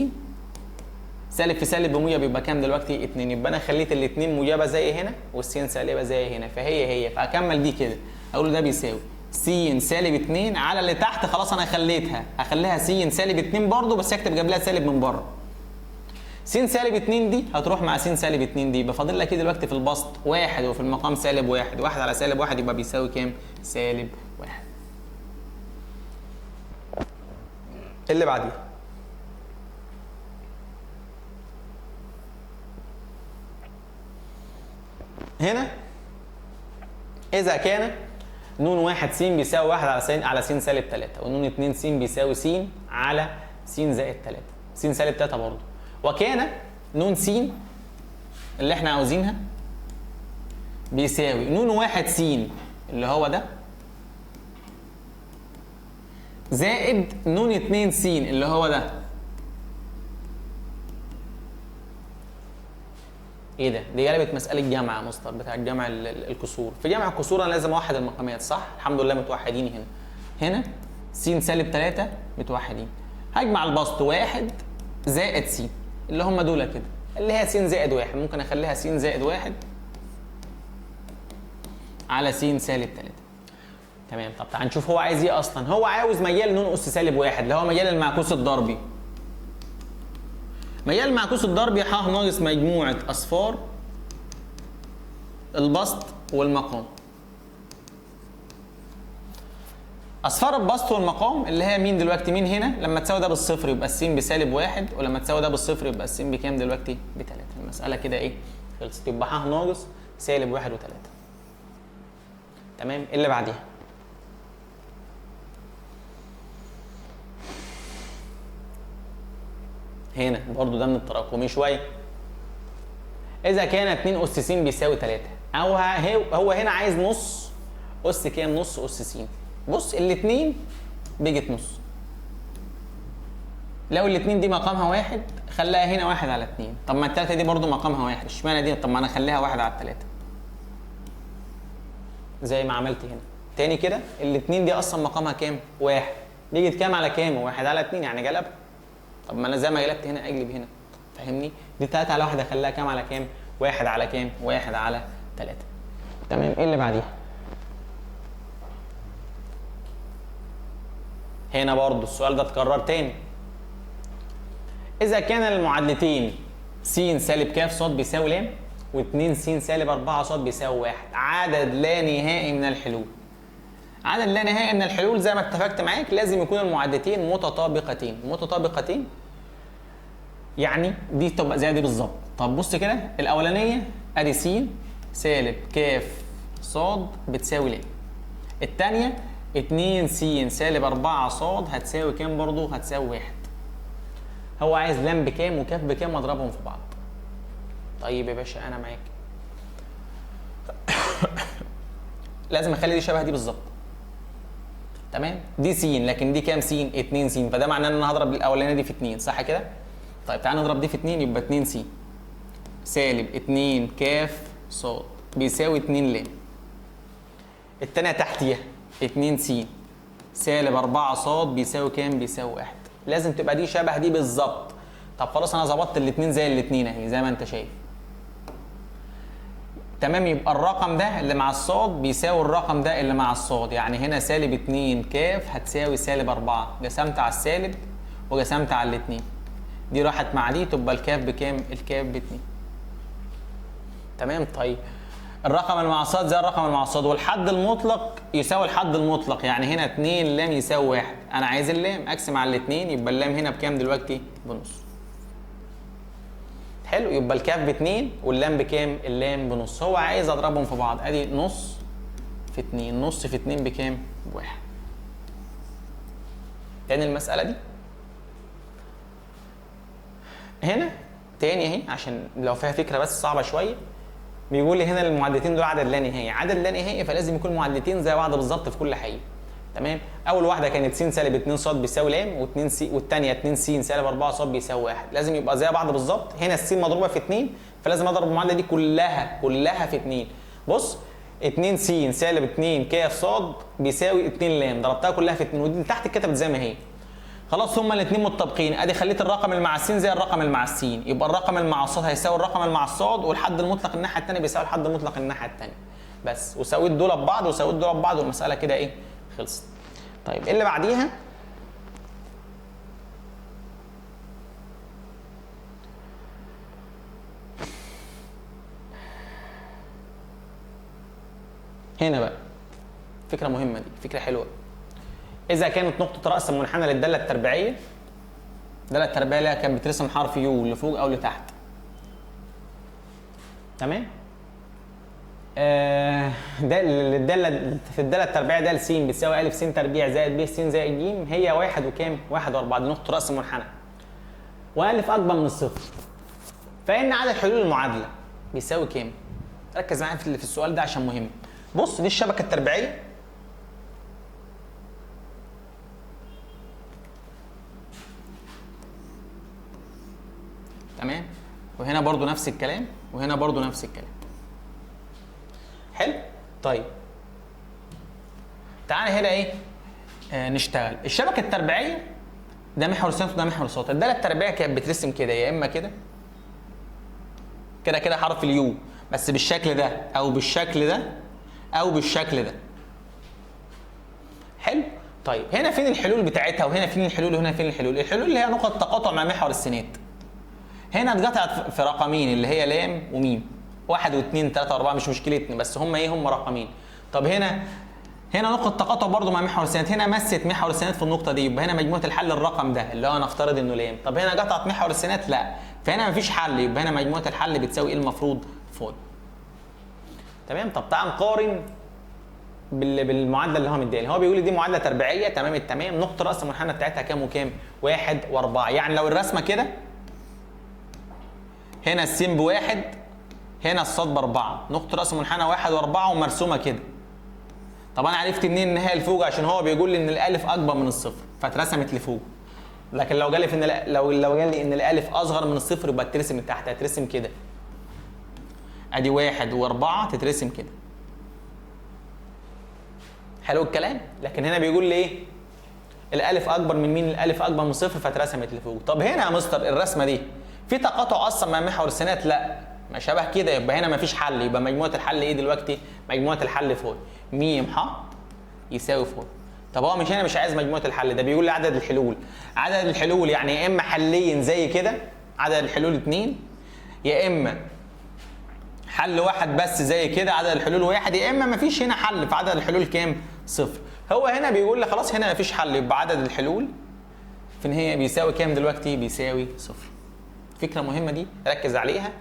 سالب في سالب بموجب، يبقى كام دلوقتي؟ 2. يبقى انا خليت الاثنين موجبه زي هنا والسين سالبه زي هنا، فهي هي. فاكمل دي كده، اقول له ده بيساوي س سالب 2 على اللي تحت. خلاص انا خليتها، هخليها س سالب 2 برضو، بس اكتب جنبها سالب من بره. س سالب 2 دي هتروح مع س سالب 2 دي، يبقى فاضل لك ايه دلوقتي في البسط؟ 1، وفي المقام سالب 1، 1 على سالب 1 يبقى بيساوي كام؟ سالب 1. اللي بعديها هنا إذا كان نون 1 س بيساوي 1 على س سالب 3، ونون 2 س بيساوي س على س زائد 3، س سالب 3 برضه، وكان نون س اللي احنا عاوزينها بيساوي نون 1 س اللي هو ده زائد نون 2 س اللي هو ده. ايه ده؟ دي قلبت مسألة جمع يا مستر، بتاع الجمع الكسور. في جمع الكسور انا لازم اوحد المقامات صح؟ الحمد لله متوحدين هنا. هنا س سالب 3 متوحدين. هجمع البسط 1 زائد س اللي هم دول كده، اللي هي س زائد 1، ممكن اخليها س زائد 1 على س سالب 3. تمام. طب تعال نشوف هو عايز ايه اصلا. هو عاوز ميال ن اس سالب 1 اللي هو ميال المعكوس الضربي. ميال المعكوس الضربي ح ناقص مجموعة أصفار البسط والمقام. أصفار البسط والمقام اللي هي مين دلوقتي؟ مين هنا؟ لما تساوي ده بالصفر يبقى السين بسالب 1، ولما تساوي ده بالصفر يبقى السين بكام دلوقتي؟ ب3. المسألة كده إيه؟ خلصت. يبقى ح ناقص سالب 1 و3. تمام. اللي بعديها هنا برضو ده من التراكمي شوية. اذا كان 2 اس س بيساوي 3، او هو هنا عايز نص اس كام؟ نص اس س. بص الاثنين بيجت نص، لو الاثنين دي مقامها 1 خليها هنا 1 على 2. طب ما الثلاثة دي برضو مقامها 1، اشمعنى دي؟ طب ما انا اخليها 1 على 3 زي ما عملت هنا. تاني كده الاثنين دي اصلا مقامها كام؟ 1، بيجت كام على كام؟ 1 على 2، يعني جلبها. طب ما انا زي ما قلبت هنا اقلب هنا، فاهمني؟ دي 3 على 1 اخليها كام على كام؟ 1 على كام؟ 1 على 3. تمام. ايه اللي بعديها؟ هنا برضو السؤال ده اتكرر تاني. اذا كان المعادلتين س سالب ك ص بيساوي ل و2 س سالب 4 ص بيساوي 1، عدد لا نهائي من الحلول. عدد لا نهائي من الحلول زي ما اتفقت معاك لازم يكون المعادلتين متطابقتين. متطابقتين يعني دي تبقى زي دي بالظبط. طب بص كده، الاولانية ادي س سالب ك ص بتساوي ل، الثانية 2 س سالب 4 ص هتساوي كام برضو؟ هتساوي 1. هو عايز لام بكام وكاف بكام واضربهم في بعض. طيب يا باشا انا معاك. لازم اخلي دي شبه دي بالظبط. تمام؟ دي س لكن دي كام س؟ 2 س، فده معناه ان انا هضرب الاولانية دي في 2 صح كده؟ طيب تعالى نضرب دي في 2 يبقى 2 س سالب 2 ك ص بيساوي 2 ل. الثانية تحتيها 2 س سالب 4 ص بيساوي كام؟ بيساوي 1. لازم تبقى دي شبه دي بالظبط. طب خلاص انا ظبطت الاثنين زي الاثنين اهي زي ما انت شايف. تمام. يبقى الرقم ده اللي مع الصاد بيساوي الرقم ده اللي مع الصاد، يعني هنا سالب 2 ك هتساوي سالب 4، جسمت على السالب وجسمت على الاثنين، دي راحت مع دي تبقى الكاف بكام؟ الكاف ب 2. تمام. طيب الرقم اللي مع الصاد زي الرقم اللي مع الصاد، والحد المطلق يساوي الحد المطلق، يعني هنا 2 لام يساوي 1، انا عايز اللام اقسم على الاثنين يبقى اللام هنا بكام دلوقتي؟ بنص. حلو. يبقى الكاف ب2 واللام بكام؟ اللام بنص. هو عايز اضربهم في بعض، ادي نص في 2، نص في 2 بكام؟ بواحد. تاني المسألة دي هنا تاني اهي عشان لو فيها فكرة بس صعبة شوية. بيقول لي هنا المعادلتين دول عدد لا نهائي، عدد لا نهائي فلازم يكون معادلتين زي بعض بالظبط في كل حاجة. تمام. اول واحدة كانت س سالب 2 ص بيساوي لام، و2 س، والثانية 2 س سالب 4 ص بيساوي 1، لازم يبقى زي بعض بالظبط. هنا الس مضروبة في 2 فلازم اضرب المعادلة دي كلها في 2. بص 2 س سالب 2 ك ص بيساوي 2 لام، ضربتها كلها في 2 ودي تحت اتكتبت زي ما هي. خلاص هما الاثنين متطابقين، ادي خليت الرقم اللي مع السين زي الرقم اللي مع السين، يبقى الرقم اللي مع الصاد هيساوي الرقم اللي مع الصاد، والحد المطلق الناحية الثانية بيساوي الحد المطلق الناحية الثانية. بس وساويت دول ببعض وساويت دول ببعض والمسالة كده ايه؟ خلصت. طيب اللي بعديها هنا بقى فكرة مهمة، دي فكرة حلوة. إذا كانت نقطة رأس منحنى للدالة التربيعية الدالة التربيعيه اللي كانت بترسم حرف U لفوق او لتحت. تمام؟ ده الدالة في الدالة التربيعيه د س بتساوي ا س تربيع زائد ب س زائد ج، هي 1 وكام؟ 1 و4، دي نقطة راس المنحنى. والف اكبر من الصفر. فان عدد حلول المعادلة بيساوي كام؟ ركز معايا في السؤال ده عشان مهم. بص، دي الشبكة التربيعيه. تمام؟ وهنا برضو نفس الكلام، وهنا برضو نفس الكلام. حلو؟ طيب تعالى هنا ايه؟ نشتغل. الشبكة التربيعيه ده محور س وده محور ص. الدالة التربيعيه كانت بترسم كده، يا اما كده كده كده حرف ال U، بس بالشكل ده او بالشكل ده او بالشكل ده. حلو؟ طيب هنا فين الحلول بتاعتها، وهنا فين الحلول، وهنا فين الحلول؟ الحلول اللي هي نقط تقاطع مع محور السينات. هنا اتقطعت في رقمين اللي هي لام وميم، 1 و2 3 4 مش مشكلتنا، بس هم ايه؟ هم رقمين. طب هنا نقطة تقاطع برضو مع محور السينات، هنا مست محور السينات في النقطة دي، يبقى هنا مجموعة الحل الرقم ده اللي هو نفترض انه لام. طب هنا قطعت محور السينات؟ لا، فهنا مفيش حل، يبقى هنا مجموعة الحل بتساوي ايه المفروض؟ فاي. تمام؟ طب تعال نقارن بالمعادلة اللي هو مديها لي. هو بيقول لي دي معادلة تربيعية، تمام التمام، نقطة رأس المنحنى بتاعتها كام وكام؟ 1 و4. يعني لو الرسمة كده، هنا السين بواحد، هنا الصاد باربعة، نقطة رأس منحنى 1 و4 ومرسومة كده. طب أنا عرفت منين إن هي لفوق؟ عشان هو بيقول لي إن الألف أكبر من الصفر فاترسمت لفوق. لكن لو جالي في إن لو جالي إن الألف أصغر من الصفر يبقى تترسم لتحت، هترسم كده. أدي 1 و4 تترسم كده. حلو الكلام؟ لكن هنا بيقول لي إيه؟ الألف أكبر من مين؟ الألف أكبر من صفر فاترسمت لفوق. طب هنا يا مستر الرسمة دي في تقاطع اصلا مع محور السينات؟ لا، ما شبه كده، يبقى هنا مفيش حل، يبقى مجموعة الحل ايه دلوقتي؟ مجموعة الحل فوق م ح يساوي فوق. طب هو مش هنا مش عايز مجموعة الحل، ده بيقول لي عدد الحلول. عدد الحلول يعني يا اما حلين زي كده، عدد الحلول 2، يا اما حل واحد بس زي كده عدد الحلول 1، يا اما مفيش هنا حل فعدد الحلول كام؟ 0. هو هنا بيقول لي خلاص هنا مفيش حل، يبقى عدد الحلول في النهاية بيساوي كام دلوقتي؟ بيساوي 0. فكرة مهمة دي، ركز عليها.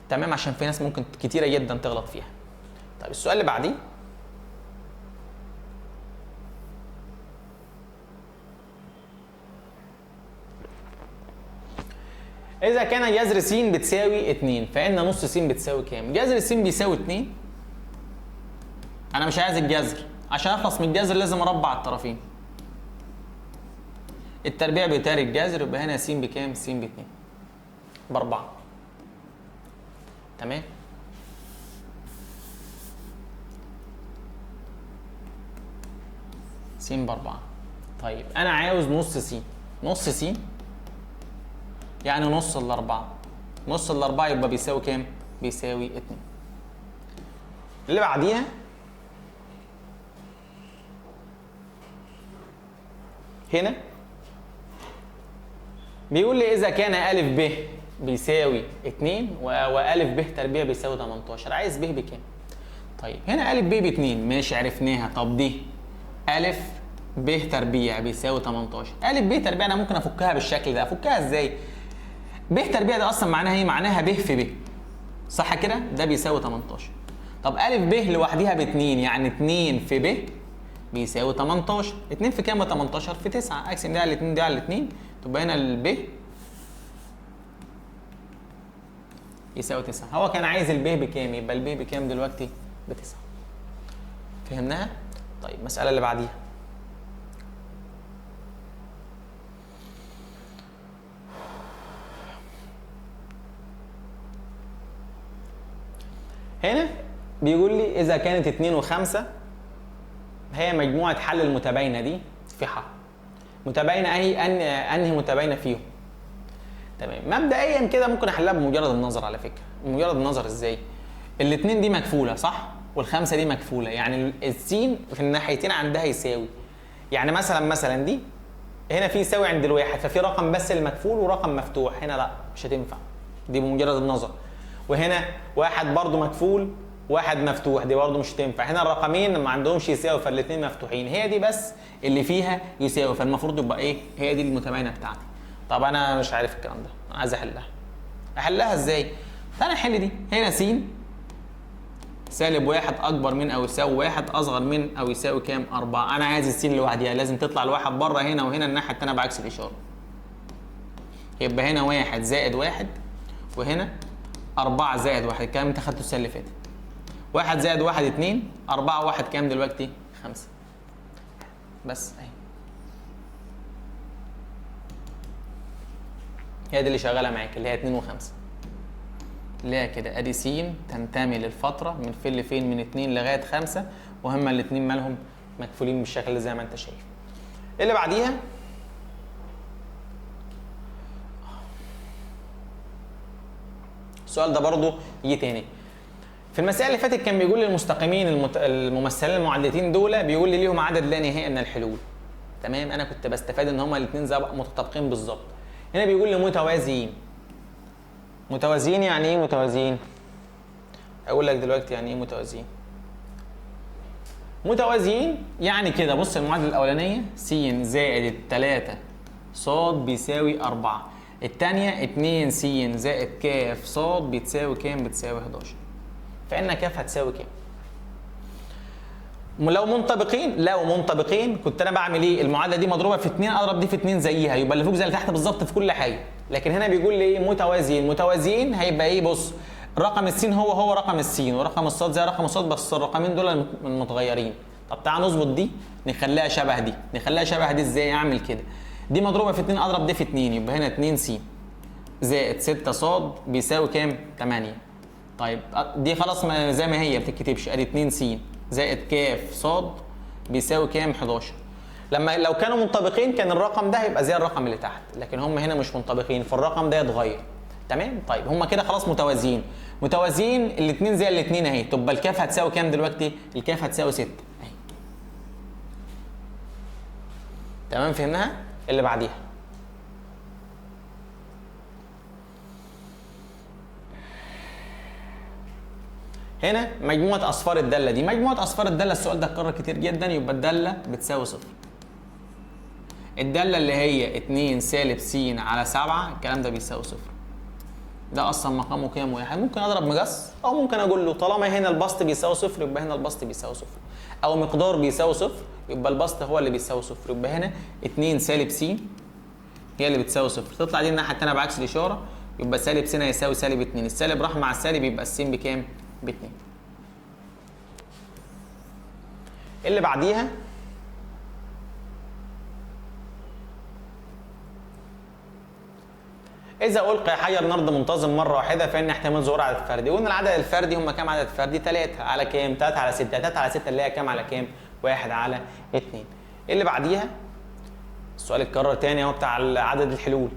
تمام؟ عشان في ناس ممكن كتيرة جدا تغلط فيها. طيب السؤال اللي بعديه، إذا كان جذر س بتساوي 2 فإن نص س بتساوي كام؟ جذر س بيساوي 2. أنا مش عايز الجذر، عشان أخلص من الجذر لازم أربع الطرفين. التربيع بيتاري الجذر، يبقى هنا س بكام؟ س ب2 ب4. تمام؟ س ب4. طيب أنا عاوز نص س، نص س يعني نص الأربعة، نص الأربعة يبقى بيساوي كام؟ بيساوي 2. اللي بعديها هنا بيقول لي إذا كان أ ب بيساوي 2 وأ ب تربيع بيساوي 18، عايز ب بكام؟ طيب هنا أ ب ب 2 ماشي عرفناها. طب دي أ ب تربيع بيساوي 18، أ ب تربيع أنا ممكن أفكها بالشكل ده. أفكها إزاي؟ ب تربيع ده أصلا معناها إيه؟ معناها ب في ب، صح كده؟ ده بيساوي 18. طب أ ب لوحديها ب 2، يعني 2 في ب بيساوي 18، 2 في كام؟ 18 في 9، اقسم ده على 2 ده على 2، تبقى هنا الب يساوي 9. هو كان عايز الب بكام؟ يبقى الب بكام دلوقتي؟ ب9. فهمناها؟ طيب المسألة اللي بعديها، هنا بيقول لي إذا كانت 2 و5 هي مجموعة حل المتباينة دي في ح، متباينة أهي، أنهي متباينة فيهم؟ تمام. مبدئيا كده ممكن أحلها بمجرد النظر، على فكرة بمجرد النظر. إزاي؟ الاتنين دي مكفولة صح؟ والخمسة دي مكفولة، يعني السين في الناحيتين عندها يساوي. يعني مثلا دي هنا في يساوي عند الواحد، ففي رقم بس المكفول ورقم مفتوح، هنا لا مش هتنفع دي بمجرد النظر. وهنا واحد برضو مكفول واحد مفتوح، دي برضو مش هتنفع. هنا الرقمين ما عندهمش يساوي فالاثنين مفتوحين، هي دي بس اللي فيها يساوي، فالمفروض يبقى ايه؟ هي دي المتباينة بتاعتي. طب انا مش عارف الكلام ده، انا عايز احلها. احلها ازاي؟ تعالى نحل دي. هنا س سالب 1 اكبر من او يساوي 1 اصغر من او يساوي كام؟ 4. انا عايز السين لوحديها، لازم تطلع الواحد بره هنا وهنا الناحية الثانية بعكس الاشارة. يبقى هنا 1 زائد 1 وهنا 4 زائد 1، الكلام انت خدته السنة اللي فاتت. 1 زائد 1 2، 4 1 كام دلوقتي؟ 5. بس اهي هي دي اللي شغالة معاك، اللي هي 2 و5، اللي هي كده. ادي س تنتمي للفترة من فين لفين؟ من 2 لغاية 5، وهما الاثنين مالهم مكفولين بالشكل زي ما انت شايف. اللي بعديها السؤال ده برضو يجي تاني. في المسائل اللي فاتت كان بيقول للمستقيمين الممثلين المعادلتين دول بيقول لي ليهم عدد لا نهائي من الحلول. تمام، انا كنت بستفاد ان هما الاثنين زي متطابقين بالظبط. هنا بيقول لي متوازيين. متوازيين يعني ايه متوازيين؟ اقول لك دلوقتي يعني ايه متوازيين. متوازيين يعني كده، بص المعادلة الاولانية س زائد 3 ص بيساوي 4، الثانية 2 س زائد ك ص بتساوي كام؟ بتساوي 11. فإن ك هتساوي كام؟ لو منطبقين، لو منطبقين كنت انا بعمل ايه؟ المعادلة دي مضروبة في 2، اضرب دي في 2 زيها، يبقى اللي فوق زي اللي تحت بالظبط في كل حاجة. لكن هنا بيقول لي ايه؟ متوازيين. متوازيين هيبقى ايه؟ بص رقم السين هو هو رقم السين، ورقم الصاد زي رقم الصاد، بس الرقمين دول متغيرين. طب تعال نظبط دي نخليها شبه دي، نخليها شبه دي ازاي؟ اعمل كده، دي مضروبة في 2 اضرب دي في 2، يبقى هنا 2 س زائد 6 ص بيساوي كام؟ 8. طيب دي خلاص ما زي ما هي ما بتتكتبش، ادي 2 س زائد ك ص بيساوي كام؟ 11. لما لو كانوا منطبقين كان الرقم ده هيبقى زي الرقم اللي تحت، لكن هم هنا مش منطبقين فالرقم ده يتغير. تمام؟ طيب هم كده خلاص متوازيين، متوازيين الاثنين زي الاثنين اهي. طب الكاف هتساوي كام دلوقتي؟ الكاف هتساوي 6 اهي. تمام، فهمناها؟ اللي بعديها هنا مجموعة أصفار الدالة دي، مجموعة أصفار الدالة السؤال ده اتكرر كتير جدا. يبقى الدالة بتساوي 0. الدالة اللي هي 2 سالب س على 7 الكلام ده بيساوي 0. ده أصلا مقامه كام؟ 1. ممكن أضرب مقص أو ممكن أقول له طالما هنا البسط بيساوي 0 يبقى هنا البسط بيساوي 0، أو مقدار بيساوي 0 يبقى البسط هو اللي بيساوي 0. يبقى هنا 2 سالب س هي اللي بتساوي 0. تطلع دي الناحية التانية بعكس الإشارة، يبقى سالب س هيساوي سالب 2، السالب راح مع السالب يبقى الس بكام؟ ب2. اللي بعديها إذا ألقي حجر نرد منتظم مرة واحدة فإن احتمال ظهور عدد فردي. قلنا العدد الفردي هم كام عدد فردي؟ 3 على كام؟ 3 على 6، 3 على 6 اللي هي كام على كام؟ 1 على 2. اللي بعديها السؤال اتكرر تاني اهو بتاع عدد الحلول.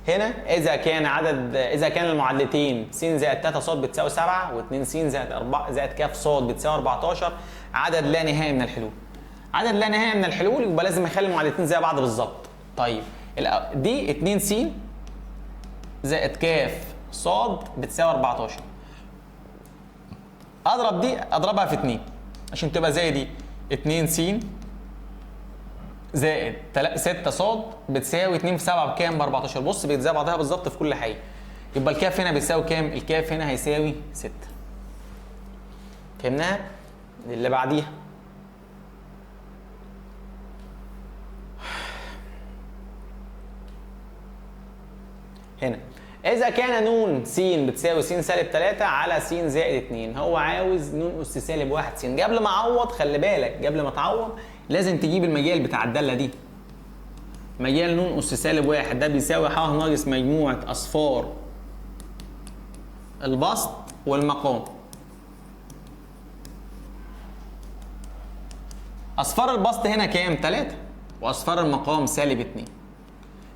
هنا إذا كان عدد، إذا كان المعادلتين س زائد 3 ص بتساوي 7 و2 س زائد 4 زائد ك ص بتساوي 14، عدد لا نهائي من الحلول. عدد لا نهائي من الحلول يبقى لازم اخلي المعادلتين زي بعض بالظبط. طيب دي 2 س زائد ك ص بتساوي 14، اضرب دي اضربها في 2 عشان تبقى زي دي، 2 س زائد 6 ص بتساوي 2 في 7 بكام؟ ب 14. بص بيتزي بعضها بالظبط في كل حاجة. يبقى الكاف هنا بيساوي كام؟ الكاف هنا هيساوي 6. فهمناها؟ اللي بعديها هنا إذا كان نون س بتساوي س سالب 3 على س زائد 2، هو عاوز نون أس سالب 1 س. قبل ما أعوض خلي بالك، قبل ما تعوض لازم تجيب المجال بتاع الدالة دي. مجال نون أس سالب 1 ده بيساوي ح ناقص مجموعة أصفار البسط والمقام. أصفار البسط هنا كام؟ 3، وأصفار المقام سالب 2.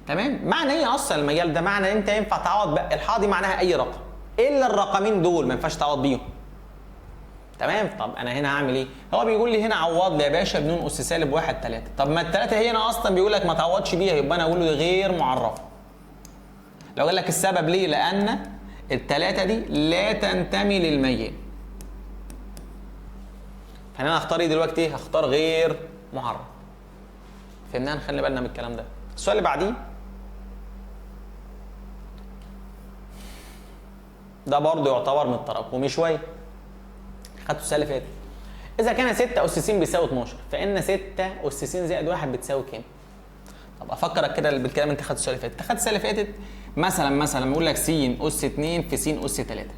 تمام؟ معنى ايه اصلا المجال ده؟ معنى انت ينفع تعوض بقى الحاء دي معناها اي رقم الا الرقمين دول ما ينفعش تعوض بيهم. تمام؟ طب انا هنا هعمل ايه؟ هو بيقول لي هنا عوض لي يا باشا بنون اس سالب 1 3. طب ما الثلاثة هنا اصلا بيقول لك ما تعوضش بيها، يبقى انا اقول له غير معرفة. لو قال لك السبب ليه؟ لان الثلاثة دي لا تنتمي للمجال. فانا هختار ايه دلوقتي؟ هختار غير معرف. فهمناها؟ نخلي بالنا من الكلام ده. السؤال اللي بعديه ده برضه يعتبر من التراكمي شوية. خدته السنة اللي فاتت. اذا كان 6 اس س بيساوي 12 فان 6 اس س زائد 1 بتساوي كام؟ طب افكرك كده بالكلام انت خدته السنة اللي فاتت. انت خدت السنة اللي فاتت مثلا بيقول لك س اس 2 في س اس 3.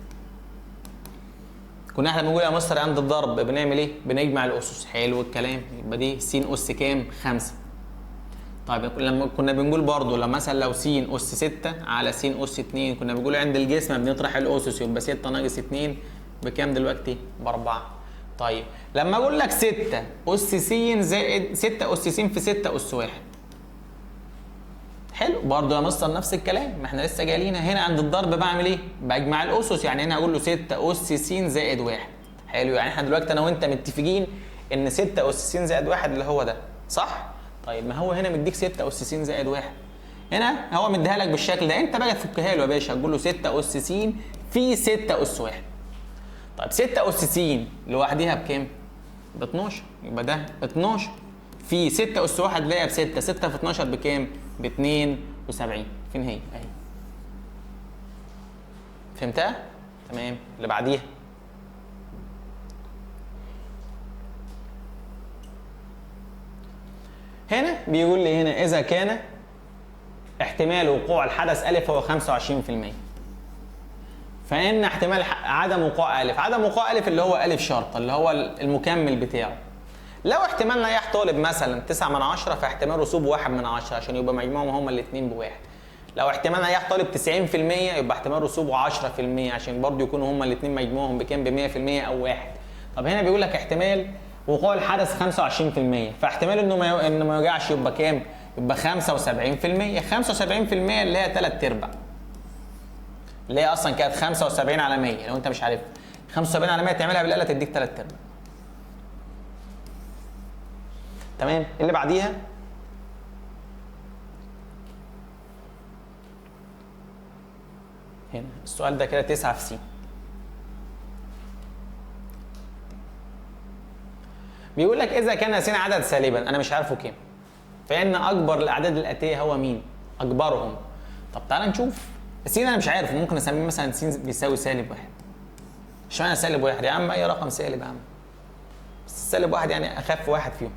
كنا احنا بنقول يا مستر عند الضرب بنعمل ايه؟ بنجمع الاسس. حلو الكلام، يبقى دي س اس كام؟ 5. طيب لما كنا بنقول برضو لما مثلا لو س اس 6 على س اس 2 كنا بنقول عند الجسم بنطرح الاسس، يبقى 6 ناقص 2 بكام دلوقتي؟ ب4. طيب لما اقول لك 6 اس س زائد 6 اس س في 6 اس 1، حلو برضه يا مستر نفس الكلام، ما احنا لسه جايين هنا عند الضرب بعمل ايه؟ بجمع الاسس، يعني هنا اقول له 6 اس س زائد 1. حلو، يعني احنا دلوقتي انا وانت متفقين ان 6 اس س زائد 1 اللي هو ده، صح؟ طيب ما هو هنا مديك 6 اس س زائد 1، هنا هو مديها لك بالشكل ده، انت بقى تفكها له يا باشا، تقول له 6 اس س في 6 اس 1. طيب 6 اس س لوحديها بكام؟ ب 12، يبقى ده 12 في 6 اس 1 اللي هي ب 6، 6 في 12 بكام؟ ب 72. فين هي؟ اهي. فهمتها؟ تمام. اللي بعديها هنا بيقول لي هنا إذا كان احتمال وقوع الحدث ألف هو 25% فإن احتمال عدم وقوع ألف، عدم وقوع ألف اللي هو ألف شرطة اللي هو المكمل بتاعه. لو احتمال نجاح طالب مثلا 9 من 10 فاحتمال رسوب 1 من 10 عشان يبقى مجموعهم هما الاثنين بواحد. لو احتمال نجاح طالب 90% يبقى احتمال رسوبه 10% عشان برضه يكونوا هما الاثنين مجموعهم بكام؟ ب 100% او واحد. طب هنا بيقول لك احتمال وقوع الحدث 25% فاحتمال انه ما يوجعش يبقى كام؟ يبقى 75%، 75% اللي هي 3/4 اللي هي اصلا كانت 75 على 100 لو انت مش عارف 75 على 100 تعملها بالآلة تديك 3/4. تمام. اللي بعديها هنا السؤال ده كده 9 في س. بيقول لك اذا كان س عدد سالبا انا مش عارفه كام فان اكبر الاعداد الاتية هو مين؟ اكبرهم. طب تعالى نشوف س انا مش عارف، ممكن اسميه مثلا س بيساوي سالب 1. اشمعنى سالب 1 يا عم؟ اي رقم سالب يا عم، بس سالب 1 يعني اخف واحد فيهم.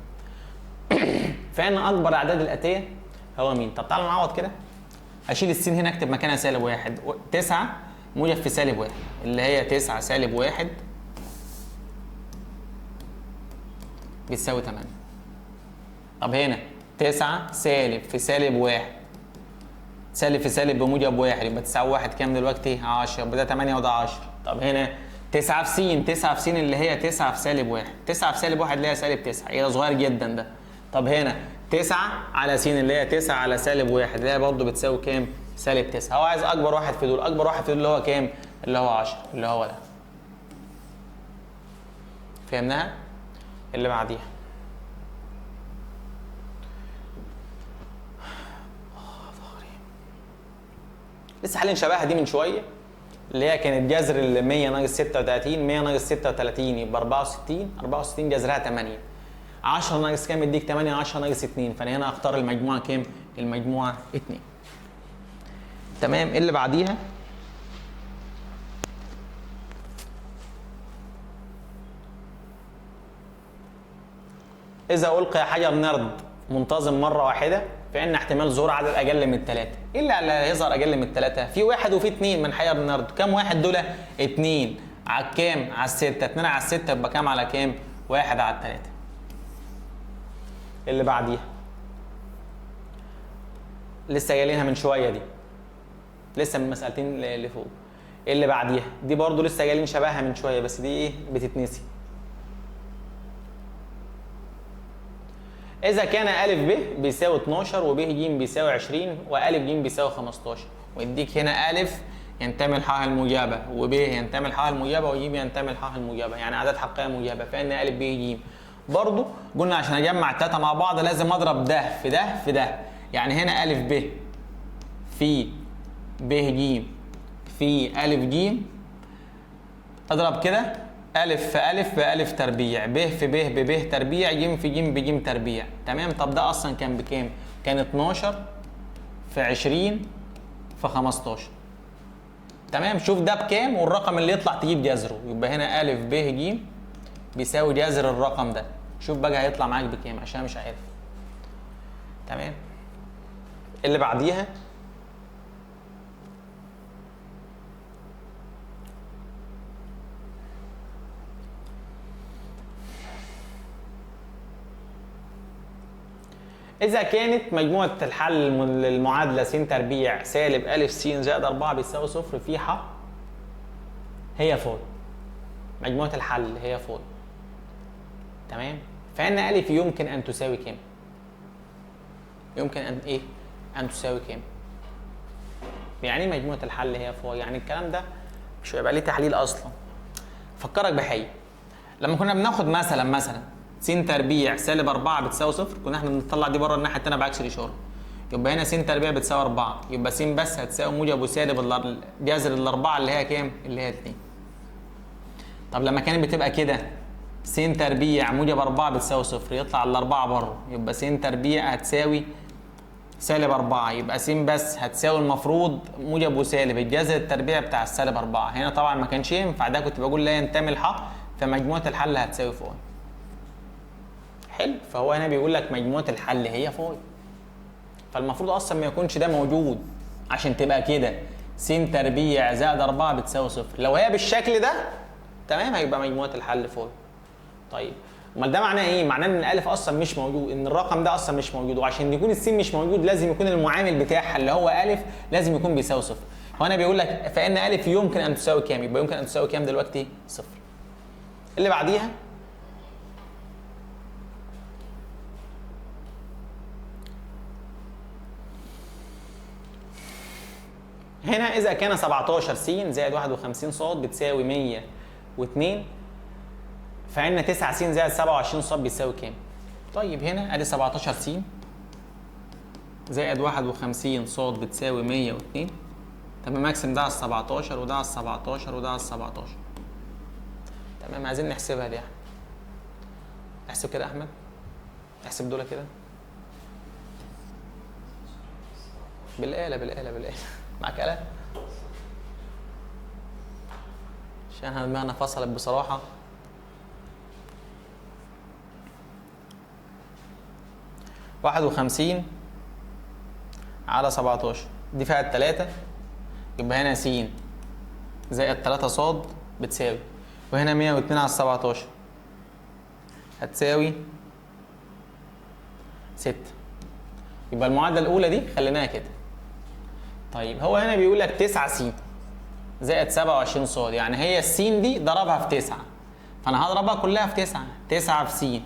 فان اكبر الاعداد الاتية هو مين؟ طب تعالى نعوض كده، اشيل السين هنا اكتب مكانها سالب 1، 9 موجب في سالب 1 اللي هي 9 سالب 1 بتساوي 8. طب هنا 9 سالب في سالب 1 سالب في سالب بموجب 1 يبقى 9 و1 كام دلوقتي؟ 10، يبقى ده 8 وده 10. طب هنا 9 في س، 9 في س اللي هي 9 في سالب 1، 9 في سالب 1 اللي هي سالب 9، ايه ده صغير جدا ده. طب هنا 9 على س اللي هي 9 على سالب 1 اللي هي برضه بتساوي كام؟ سالب 9. هو عايز اكبر واحد في دول، اكبر واحد في دول اللي هو كام؟ اللي هو 10 اللي هو ده. فهمناها؟ اللي بعديها لسه حالين شبهها دي من شوية اللي هي كانت جذر ال 100 ناقص 36، 100 ناقص 36 يبقى 64، 64 جذرها 8، 10 ناقص كام يديك 8، 10 ناقص 2، فانا هنا اختار المجموعة كام؟ المجموعة 2. تمام. اللي بعديها إذا ألقي حجر نرد منتظم مرة واحدة فإن احتمال ظهور عدد أقل من 3. إيه اللي هيظهر أقل من 3؟ في 1 وفي 2 من حجر النرد، كام واحد دول؟ 2 على كام؟ على 6، 2 على 6 يبقى كام على كام؟ 1 على 3. اللي بعديها لسه جايلينها من شوية دي، لسه من مسألتين اللي فوق. اللي بعديها دي برضو لسه جايلين شبهها من شوية بس دي إيه؟ بتتنسي. إذا كان أ ب بيساوي 12 وب ج بيساوي 20 وأ ج بيساوي 15، ويديك هنا أ ينتمي لحاها الموجبة وب ينتمي لحاها الموجبة وج ينتمي لحاها الموجبة، يعني أعداد حقيقية موجبة، فإن أ ب ج. برضه قلنا عشان أجمع التلاتة مع بعض لازم أضرب ده في ده في ده، يعني هنا أ ب في ب ج في أ ج، أضرب كده ألف في ألف بألف تربيع، ب في ب بب تربيع، ج في ج بج تربيع. تمام. طب ده أصلا كان بكام؟ كان 12 في 20 في 15. تمام، شوف ده بكام والرقم اللي يطلع تجيب جذره، يبقى هنا أ ب ج بيساوي جذر الرقم ده. شوف بقى هيطلع معاك بكام عشان مش عارف. تمام، اللي بعديها إذا كانت مجموعة الحل للمعادلة س تربيع سالب أ س زائد 4 بيساوي صفر في ح هي فاي. مجموعة الحل هي فاي. تمام؟ فإن أ يمكن أن تساوي كام؟ يمكن أن إيه؟ أن تساوي كام؟ يعني مجموعة الحل هي فاي، يعني الكلام ده مش هيبقى ليه تحليل أصلا. فكرك بحاجة، لما كنا بناخد مثلا س تربيع سالب 4 بتساوي صفر، كنا احنا بنطلع دي بره الناحية الثانية بعكس الاشارة، يبقى هنا س تربيع بتساوي 4، يبقى س بس هتساوي موجب وسالب جذر الاربعة اللي هي كام؟ اللي هي 2. طب لما كانت بتبقى كده س تربيع موجب 4 بتساوي صفر، يطلع الاربعة بره، يبقى س تربيع هتساوي سالب 4، يبقى س بس هتساوي المفروض موجب وسالب الجذر التربيع بتاع السالب 4. هنا طبعا ما كانش ينفع، ده كنت بقول لا ينتمي لح، فمجموعه الحل هتساوي فاي. حلو، فهو هنا بيقول لك مجموعة الحل هي فاي، فالمفروض اصلا ما يكونش ده موجود عشان تبقى كده س تربيع زائد 4 بتساوي صفر. لو هي بالشكل ده تمام هيبقى مجموعة الحل فاي. طيب امال ده معناه ايه؟ معناه ان الالف اصلا مش موجود، ان الرقم ده اصلا مش موجود، وعشان يكون السين مش موجود لازم يكون المعامل بتاعها اللي هو الف لازم يكون بيساوي صفر. هو بيقول لك فان الف يمكن ان تساوي كام؟ يبقى يمكن ان تساوي كام دلوقتي؟ صفر. اللي بعديها هنا إذا كان 17 س زائد 51 ص بتساوي 102، فإن 9 س زائد 27 ص بيساوي كام؟ طيب هنا أدي 17 س زائد 51 ص بتساوي 102. تمام، اقسم ده على 17 وده على 17 وده على 17. تمام، عايزين نحسبها دي. احسب كده يا أحمد، احسب دول كده بالآلة بالآلة بالآلة. معاك آلة؟ عشان احنا دماغنا فصلت بصراحة. واحد وخمسين على 17 دي فيها التلاتة، يبقى هنا س زائد 3 ص بتساوي، وهنا 102 على 17 هتساوي 6. يبقى المعادلة الأولى دي خليناها كده. طيب هو هنا بيقول لك 9 س زائد 27 ص، يعني هي السين دي ضربها في 9، فأنا هضربها كلها في 9، 9 في س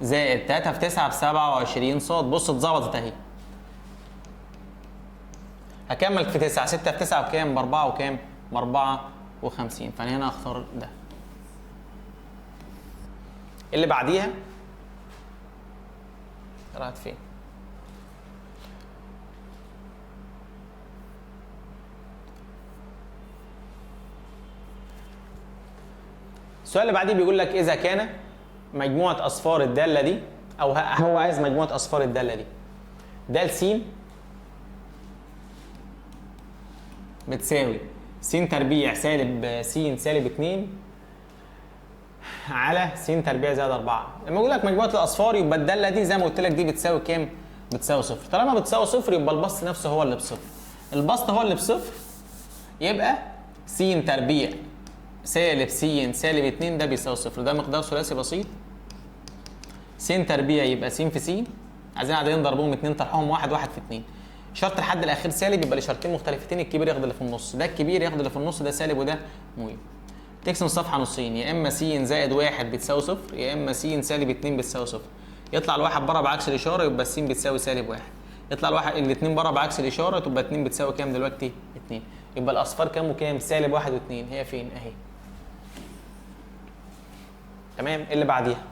زائد 3 في 9 في 27 ص. بص اتظبطت اهي. هكمل في 9، 6 في 9 بكام؟ ب 4 وكام؟ ب 54، فأنا هنا هختار ده. اللي بعديها راحت فين؟ السؤال اللي بعديه بيقول لك إذا كان مجموعة أصفار الدالة دي، أو هو عايز مجموعة أصفار الدالة دي، د س بتساوي س تربيع سالب س سالب 2 على س تربيع زائد 4. لما أقول لك مجموعة الأصفار يبقى الدالة دي زي ما قلت لك دي بتساوي كام؟ بتساوي صفر. طالما بتساوي صفر يبقى البسط نفسه هو اللي بصفر. البسط هو اللي بصفر، يبقى س تربيع سالب س سالب 2 ده بيساوي صفر. ده مقدار ثلاثي بسيط. س تربيع يبقى س في س، عايزين عددين ضربهم 2 طرحهم 1، 1 في 2. شرط الحد الاخير سالب، يبقى لشرطين مختلفتين، الكبير ياخد اللي في النص، ده الكبير ياخد اللي في النص، ده سالب وده موجب. تقسم الصفحة نصين، يا اما س زائد 1 بتساوي صفر، يا اما س سالب 2 بتساوي صفر. يطلع الواحد بره بعكس الاشارة يبقى س بتساوي سالب 1. يطلع الواحد الاثنين بره بعكس الاشارة تبقى 2 بتساوي كام دلوقتي؟ 2. يبقى الاصفار كام وكام؟ سالب 1 و2. هي فين؟ اهي. تمام. اللي بعديها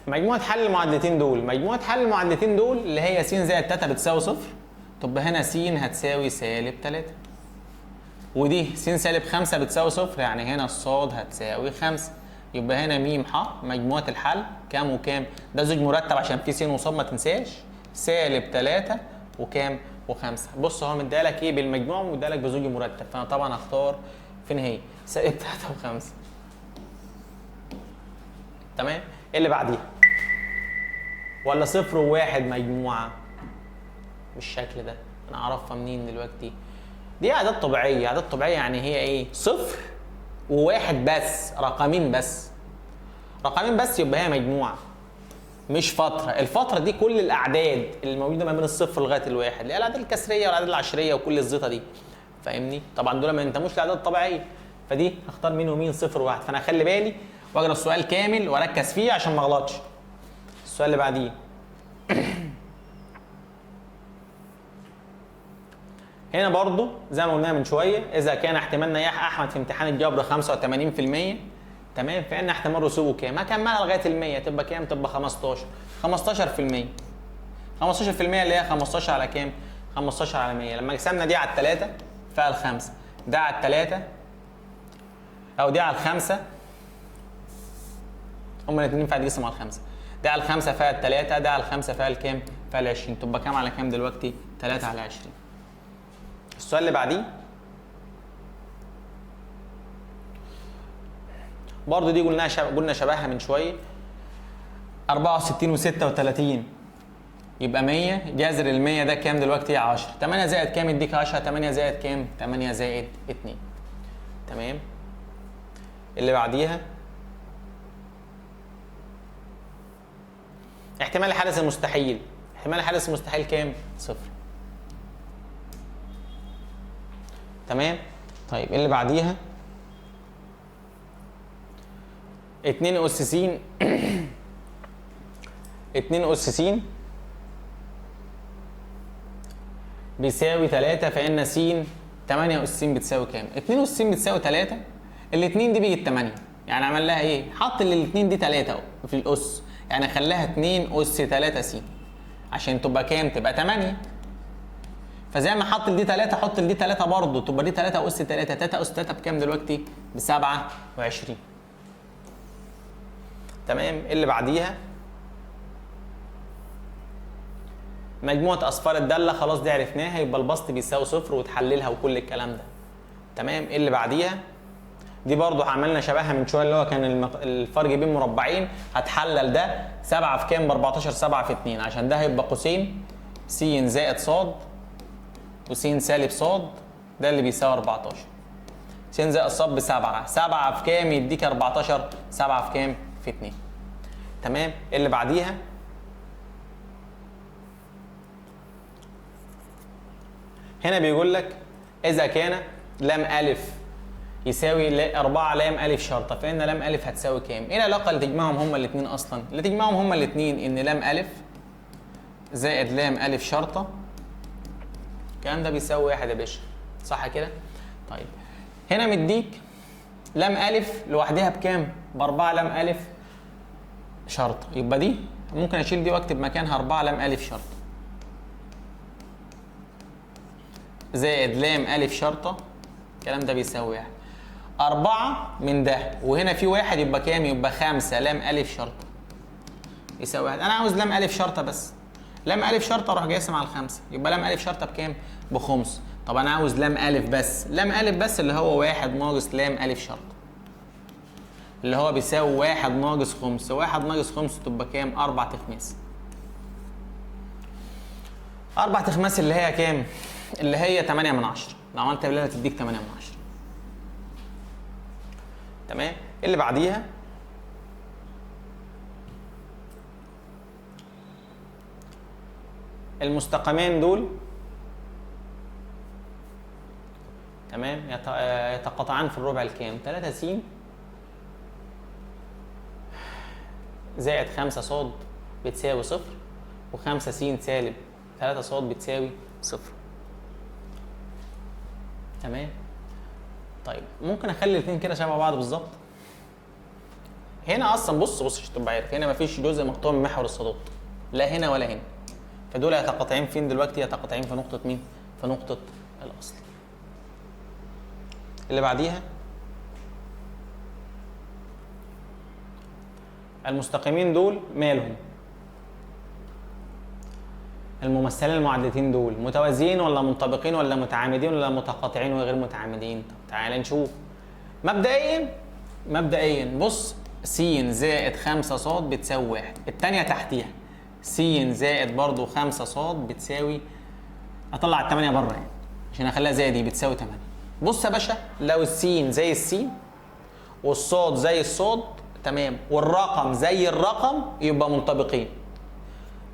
مجموعة حل المعادلتين دول، مجموعة حل المعادلتين دول اللي هي س زائد 3 بتساوي صفر، طب هنا س هتساوي سالب 3، ودي س سالب 5 بتساوي صفر، يعني هنا الصاد هتساوي 5. يبقى هنا م ح مجموعة الحل كام وكام؟ ده زوج مرتب عشان فيه س وصاد ما تنساش، سالب 3 وكام؟ و5. بص هو مديها لك ايه؟ بالمجموع ومديها لك بزوج مرتب، فانا طبعا هختار فين هي؟ سالب 3 و5. تمام؟ ايه اللي بعديها؟ ولا 0 و1 مجموعة بالشكل ده، انا اعرفها منين دلوقتي؟ دي اعداد طبيعية، اعداد طبيعية يعني هي ايه؟ 0 و1 بس، رقمين بس. رقمين بس يبقى هي مجموعة مش فترة. الفترة دي كل الاعداد اللي موجودة ما بين الصفر لغاية الواحد، اللي هي الاعداد الكسريه والاعداد العشريه وكل الزيطة دي، فاهمني؟ طبعا دول ما ينتموش لاعداد طبيعية، فدي هختار مين ومين؟ 0 و1. فانا اخلي بالي واقرا السؤال كامل واركز فيه عشان ما اغلطش. السؤال اللي بعديه هنا برضو زي ما قلنا من شوية، اذا كان احتمال نجاح احمد في امتحان الجبر 85%، تمام، فان احتمال رسوبه كام؟ هكملها لغاية ال 100 تبقى كام؟ تبقى 15. 15%، 15% اللي هي 15 على كام؟ 15 على 100. لما قسمنا دي على الثلاثة فيها الخمسة، ده على الثلاثة او دي على الخمسة، هما الاثنين ينفع يتقسموا على الخمسة. ده على الخمسة فيها الثلاثة، ده على الخمسة فيها الكام؟ فيها ال 20، تبقى كام على كام دلوقتي؟ 3 على 20. السؤال اللي بعديه برضه دي قلنا شبهها من شوية، 64 و36 يبقى 100، جذر ال 100 ده كام دلوقتي؟ 10. 8 زائد كام يديك 10؟ 8 زائد كام؟ 8 زائد 2. تمام. اللي بعديها احتمال الحدث المستحيل، احتمال الحدث المستحيل كام؟ 0. تمام. طيب اللي بعديها 2 أس س 2 أس س بيساوي 3، فإن س 8 أس س بتساوي كام؟ 2 أس س بتساوي 3، الاثنين دي بيجي 8، يعني عمل لها ايه؟ حط الاثنين دي 3 في الأس، يعني خلاها 2 أس 3 س عشان تبقى كام؟ تبقى 8. فزي ما حط دي 3 حط دي 3 برضه، تبقى دي 3 أس 3، 3 أس 3 بكام دلوقتي؟ ب 27. تمام. اللي بعديها مجموعة أصفار الدالة، خلاص دي عرفناها، يبقى البسط بيساوي 0 وتحللها وكل الكلام ده. تمام. اللي بعديها دي برضو عملنا شبهها من شوية، اللي هو كان الفرق بين مربعين، هتحلل ده 7 في كام؟ ب 14، 7 في 2، عشان ده هيبقى قوسين س زائد ص وس سالب ص، ده اللي بيساوي 14. س زائد ص ب 7، 7 في كام يديك 14؟ 7 في كام؟ في 2. تمام. اللي بعديها هنا بيقول لك إذا كان لام ألف يساوي 4 لام ألف شرطة، فإن لام ألف هتساوي كام؟ إيه العلاقة اللي تجمعهم هما الاثنين أصلا؟ اللي تجمعهم هما الاثنين إن لام ألف زائد لام ألف شرطة الكلام ده بيساوي 1 يا باشا، صح كده؟ طيب هنا مديك لام ألف لوحدها بكام؟ ب4 لام ألف شرطة، يبقى دي ممكن أشيل دي وأكتب مكانها 4 لام ألف شرطة زائد لام ألف شرطة، الكلام ده بيساوي 1. 4 من ده وهنا في 1 يبقى كام؟ يبقى 5 لام ألف شرطة يساوي 1. أنا عاوز لام ألف شرطة بس، لام ألف شرطة أروح جاي على الخمسة، يبقى لام ألف شرطة بكام؟ ب5. طب أنا عاوز لام ألف بس، لام ألف بس اللي هو 1 ناقص لام ألف شرطة اللي هو بيساوي 1 ناقص 5، 1 ناقص 5 تبقى كام؟ 4 تخماس. 4 تخماس اللي هي كام؟ اللي هي 8 من 10، لو عملت بالله تديك 8 من 10. تمام. اللي بعديها المستقيمين دول، تمام، يتقاطعان في الربع الكام؟ 3 س زائد 5 ص بتساوي 0، و5 س سالب 3 ص بتساوي 0. تمام. طيب ممكن اخلي الاثنين كده شبه بعض بالظبط. هنا اصلا بص عشان تبقى عارف، هنا مفيش جزء مقطوع من محور الصادات، لا هنا ولا هنا، فدول يتقاطعين فين دلوقتي؟ يتقاطعين في نقطة مين؟ في نقطة الأصل. اللي بعديها المستقيمين دول مالهم؟ الممثلين المعادلتين دول متوازيين ولا منطبقين ولا متعامدين ولا متقاطعين وغير متعامدين؟ طب تعالى نشوف. مبدئيا بص، س زائد 5 ص بتساوي 1، الثانية تحتيها س زائد برضو 5 ص بتساوي، اطلع الثمانية بره يعني عشان اخليها زي دي، بتساوي 8. بص يا باشا، لو السين زي السين والصاد زي الصاد تمام، والرقم زي الرقم يبقى منطبقين.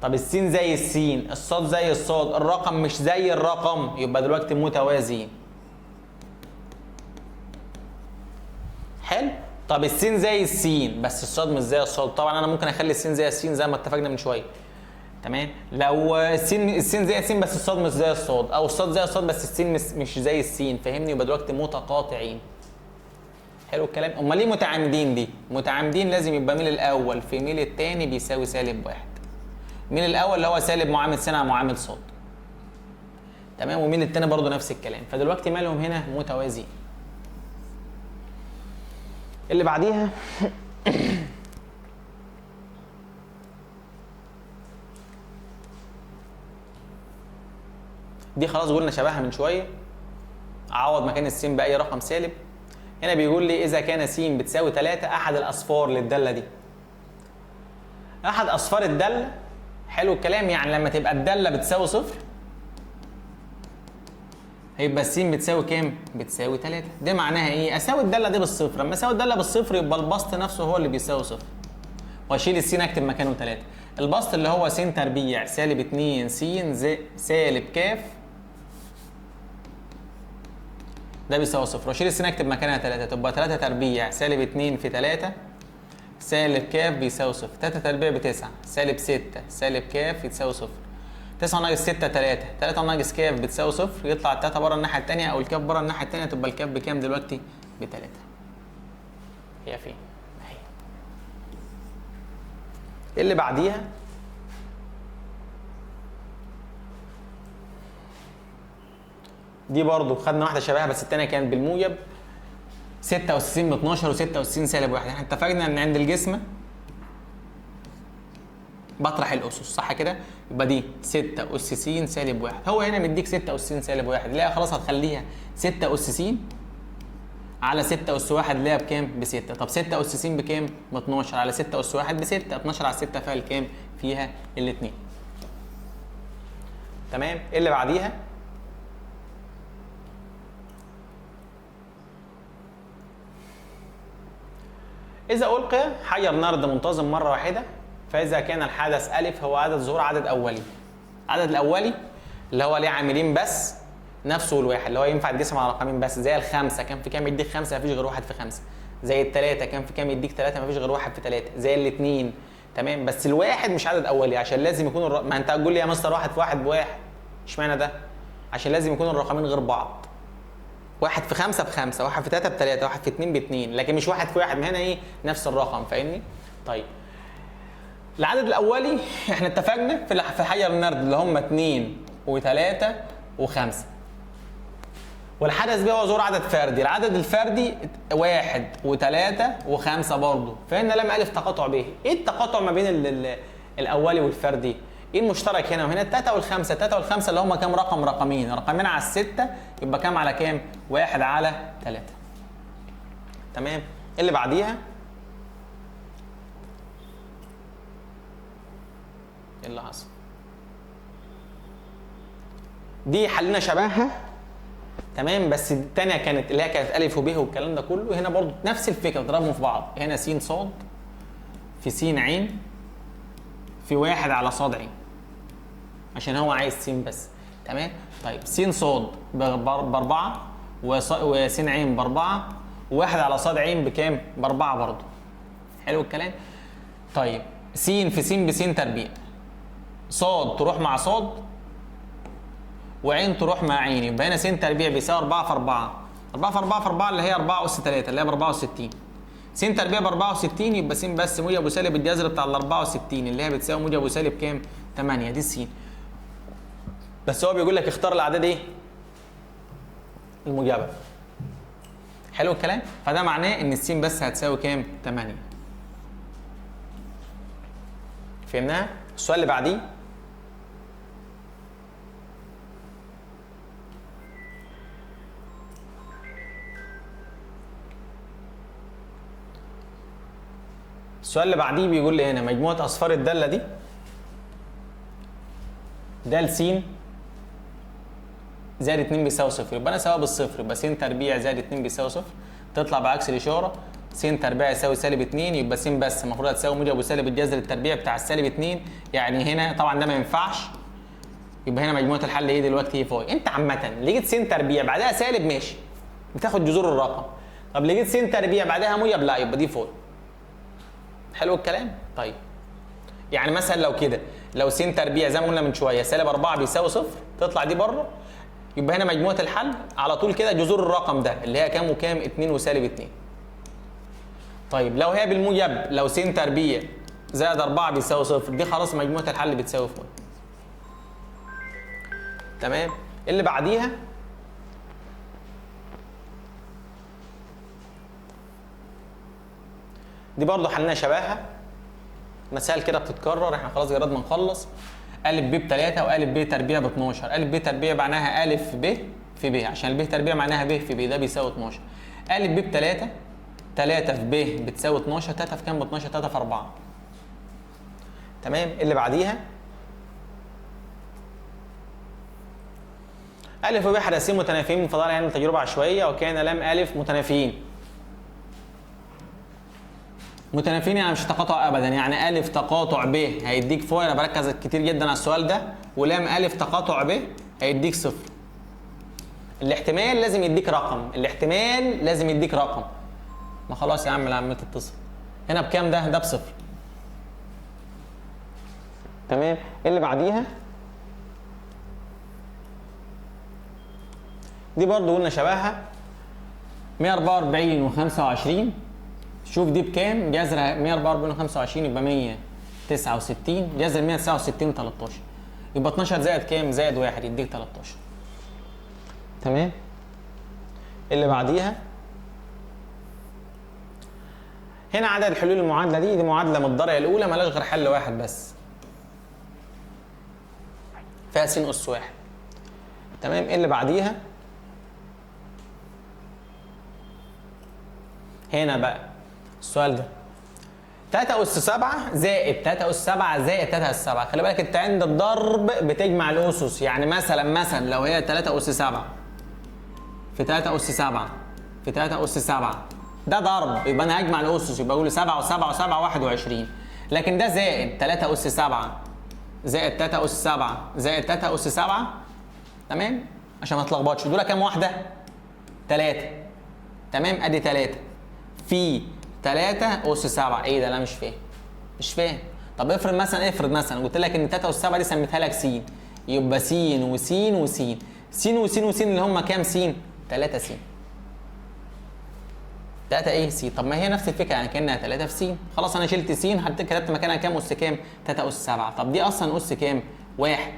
طب السين زي السين، الصاد زي الصاد، الرقم مش زي الرقم، يبقى دلوقتي متوازيين. حلو. طب السين زي السين بس الصاد مش زي الصاد، طبعا انا ممكن اخلي السين زي السين زي ما اتفقنا من شوية تمام. لو السين زي السين بس الصاد مش زي الصاد، او الصاد زي الصاد بس السين مش زي السين، فاهمني؟ يبقى دلوقتي متقاطعين. حلو الكلام. امال ليه متعامدين؟ دي متعامدين لازم يبقى ميل الاول في ميل الثاني بيساوي سالب 1. ميل الاول اللي هو سالب معامل س على معامل ص تمام، وميل الثاني برضه نفس الكلام. فدلوقتي مالهم هنا متوازيين. اللي بعديها دي خلاص قلنا شبهها من شوية، عوض مكان السين باي رقم سالب. هنا بيقول لي اذا كان س بتساوي 3 احد الاصفار للداله دي، احد اصفار الدالة. حلو الكلام. يعني لما تبقى الدالة بتساوي 0 هيبقى الس بتساوي كام؟ بتساوي 3. ده معناها ايه؟ اساوي الدالة دي بالصفر. لما اساوي الدالة بالصفر يبقى البسط نفسه هو اللي بيساوي 0، واشيل الس اكتب مكانه 3. البسط اللي هو س تربيع سالب 2 س سالب ك ده بيساوي 0، واشيل الس اكتب مكانها 3، تبقى 3 تربيع سالب 2 في 3 سالب ك بيساوي 0. 3 تربيع ب9 سالب 6 سالب ك يتساوي 0. 9 ناقص 6 3، 3 ناقص ك بتساوي 0، يطلع التلاتة بره الناحية التانية أو الكاف بره الناحية التانية، تبقى الكاف بكام دلوقتي؟ ب3. هي فين؟ أهي. اللي بعديها دي برضو خدنا واحدة شبهها بس التانية كانت بالموجب، 6 أس س ب 12 و6 أس س سالب 1. احنا اتفقنا إن عند الجسمة بطرح الاسس صح كده؟ يبقى دي 6 اس س سالب 1. هو هنا مديك 6 اس س سالب 1، لا خلاص هتخليها 6 اس س على 6 اس 1 اللي هي بكام؟ ب6. طب 6 اس س بكام؟ ب 12 على 6 اس 1 ب6، 12 على 6 فيها الكام؟ فيها الاثنين. تمام. اللي بعديها اذا القي حجر نرد منتظم مرة واحدة، فإذا كان الحدث ألف هو عدد ظهور عدد أولي. عدد الأولي اللي هو ليه عاملين بس نفسه والواحد، اللي هو ينفع يتقسم على رقمين بس، زي الخمسة كان في كام يديك 5 مفيش غير 1 في 5، زي التلاتة كان في كام يديك 3 مفيش غير 1 في 3، زي الاثنين تمام. بس الواحد مش عدد أولي عشان لازم يكون ما أنت هتقول لي يا مستر 1 في 1 بواحد، اشمعنى ده؟ عشان لازم يكون الرقمين غير بعض. 1 في 5 ب5، 1 في 3 ب3، 1 في 2 ب2، لكن مش 1 في 1، ما هنا إيه؟ نفس الرقم، فاهمني؟ طيب العدد الاولي احنا اتفقنا في حجر النرد اللي هم 2 و3 و5، والحدث ب هو ظهور عدد فردي. العدد الفردي 1 و3 و5 برضه، فهنا لم الف تقاطع ب. ايه التقاطع ما بين الاولي والفردي؟ ايه المشترك هنا وهنا؟ التلاتة والخمسة. التلاتة والخمسة اللي هم كام رقم؟ رقمين، رقمين على الستة يبقى كام على كام؟ 1 على 3. تمام. اللي بعديها ايه اللي حصل؟ دي حلنا شبهها تمام، بس الثانية كانت اللي هي كانت الف وب والكلام ده كله. هنا برضو نفس الفكرة، اضربهم في بعض. هنا س ص في س ع في 1 على ص ع، عشان هو عايز س بس تمام. طيب س ص ب4 وس ع ب4 و1 على ص ع بكام؟ ب4 برضو. حلو الكلام. طيب س في س بس تربيع، ص تروح مع ص وعين تروح مع عين، يبقى هنا س تربيع بيساوي 4 في 4، 4 في 4 في 4 اللي هي 4 أس 3 اللي هي ب 64. س تربيع ب 64 يبقى س بس موجب وسالب الجذر بتاع ال 64 اللي هي بتساوي موجب وسالب كام؟ 8. دي الس. بس هو بيقول لك اختار الاعداد ايه؟ الموجبة. حلو الكلام؟ فده معناه ان الس بس هتساوي كام؟ 8. فهمناها؟ السؤال اللي بعديه السؤال اللي بعديه بيقول لي هنا مجموعة اصفار الدالة دي د س زائد 2 بيساوي صفر، يبقى انا ساويها بالصفر، يبقى س تربيع زائد 2 بيساوي صفر، تطلع بعكس الاشارة س تربيع يساوي سالب 2، يبقى س بس المفروض هتساوي موجب وسالب الجذر التربيع بتاع السالب 2، يعني هنا طبعا ده ما ينفعش، يبقى هنا مجموعة الحل ايه دلوقتي؟ فاي. انت عامة لقيت س تربيع بعدها سالب ماشي، بتاخد جذور الرقم. طب لقيت س تربيع بعدها موجب لا، يبقى دي فاي. حلو الكلام؟ طيب يعني مثلا لو كده، لو س تربيع زي ما قلنا من شوية سالب 4 بيساوي صفر، تطلع دي بره، يبقى هنا مجموعة الحل على طول كده جذور الرقم ده اللي هي كام وكام؟ 2 وسالب 2. طيب لو هي بالموجب، لو س تربيع زائد 4 بيساوي صفر، دي خلاص مجموعة الحل بتساوي فاي. تمام؟ اللي بعديها دي برضه حلنا شبهها، مسائل كده بتتكرر، احنا خلاص جربنا نخلص. أ ب ب 3 وأ ب تربيع ب 12، أ ب تربيع معناها أ ب في ب، عشان الب تربيع معناها ب في ب، ده بيساوي 12. أ ب ب 3، 3 في ب بتساوي 12، 3 في كام ب 12؟ 3 في 4. تمام؟ اللي بعديها أ وب حدثين متنافيين من فضل علم تجربة عشوائية، وكان لام أ متنافيين. متنافيين يعني مش تقاطع ابدا، يعني أ تقاطع ب هيديك فاي، انا بركز كتير جدا على السؤال ده، ولام أ تقاطع ب هيديك صفر. الاحتمال لازم يديك رقم، الاحتمال لازم يديك رقم. ما خلاص يا عم العم تتصل. هنا بكام ده؟ ده بصفر. تمام؟ اللي بعديها دي برضو قلنا شبهها 144 و25، شوف دي بكام؟ جذر 144 و25 يبقى 169، جذر 169 13، يبقى 12 زائد كام؟ زائد 1 يديك 13. تمام؟ اللي بعديها هنا عدد حلول المعادلة دي، دي معادلة من الدرجة الأولى مالهاش غير حل واحد بس، فيها س أس 1. تمام؟ اللي بعديها هنا بقى السؤال ده 3 أس 7 زائد 3 أس 7 زائد 3 أس 7. خلي بالك انت عند الضرب بتجمع الأسس، يعني مثلا لو هي 3 أس 7 في 3 أس 7 في 3 أس 7، ده ضرب، يبقى انا هجمع الأسس، يبقى اقول 7 و7 و7 21. لكن ده زائد 3 أس 7 زائد 3 أس 7 زائد 3 أس 7. تمام؟ عشان ما تتلخبطش، دول كام واحدة؟ 3. تمام؟ ادي 3 في 3 أس 7. ايه ده؟ لا مش فاهم، مش فاهم. طب افرض مثلا، افرض مثلا قلت لك ان 3 أس 7 دي سميتها لك س، يبقى س وس وس، س وس وس اللي هم كام س؟ 3 س. 3 ايه س؟ طب ما هي نفس الفكرة، يعني كانها 3 في س. خلاص انا شلت س، كتبت مكانها كام اس كام؟ 3 أس 7. طب دي اصلا اس كام؟ 1.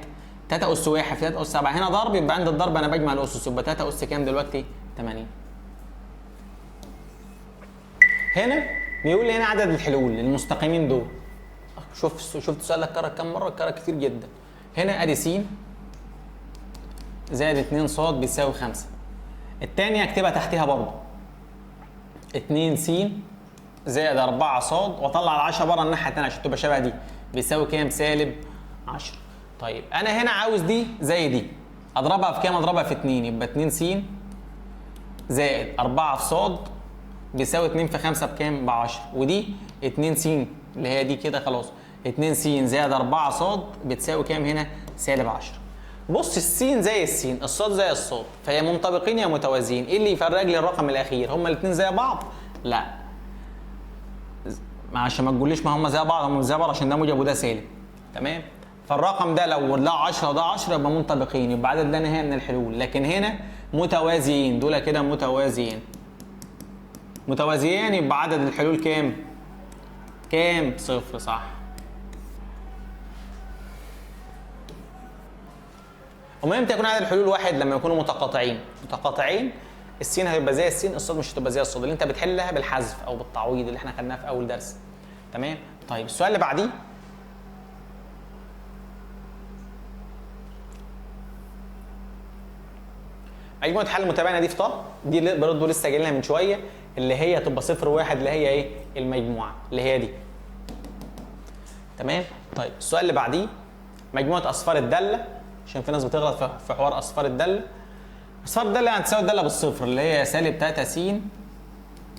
3 أس 1 في 3 أس 7، هنا ضرب، يبقى عند الضرب انا بجمع الاسس، يبقى 3 أس كام دلوقتي؟ 8. هنا بيقول لي هنا عدد الحلول للمستقيمين دول. شوف، شفت السؤال ده اتكرر كام مرة؟ اتكرر كتير جدا. هنا ادي س زائد 2 ص بيساوي 5. الثانية اكتبها تحتها برضه 2 س زائد 4 ص، واطلع ال 10 بره الناحية الثانية عشان تبقى شبه دي، بيساوي كام؟ سالب 10. طيب انا هنا عاوز دي زي دي، اضربها في كام؟ اضربها في 2، يبقى 2 س زائد 4 في ص بيساوي 2 في 5 بكام؟ ب 10. ودي 2 س اللي هي دي كده خلاص، 2 س زائد 4 ص بتساوي كام هنا؟ سالب 10. بص السين زي السين، الصاد زي الصاد، فهي منطبقين يا متوازيين. ايه اللي يفرق لي الرقم الاخير؟ هما الاثنين زي بعض؟ لا، عشان ما تقوليش ما هما زي بعض، هما زي بعض عشان ده موجب وده سالب. تمام؟ فالرقم ده لو ده 10 وده 10 يبقى منطبقين، يبقى عدد لا نهائي من الحلول. لكن هنا متوازيين، دول كده متوازيين، متوازيين، يبقى عدد الحلول كام؟ كام؟ صفر. صح. امال امتى يكون عدد الحلول واحد؟ لما يكونوا متقاطعين. متقاطعين السين هيبقى زي السين، الصاد مش هتبقى زي الصاد، اللي انت بتحلها بالحذف او بالتعويض اللي احنا خدناها في اول درس. تمام؟ طيب السؤال اللي بعديه مجموعة حل متباينة دي في ط، دي برضه لسه جاي لنا من شوية، اللي هي تبقى 0 1، اللي هي ايه؟ المجموعة اللي هي دي. تمام. طيب السؤال اللي بعديه مجموعة اصفار الدالة، عشان في ناس بتغلط في حوار اصفار الدالة. اصفار الدالة يعني تساوي الدالة بالصفر اللي هي سالب 3 س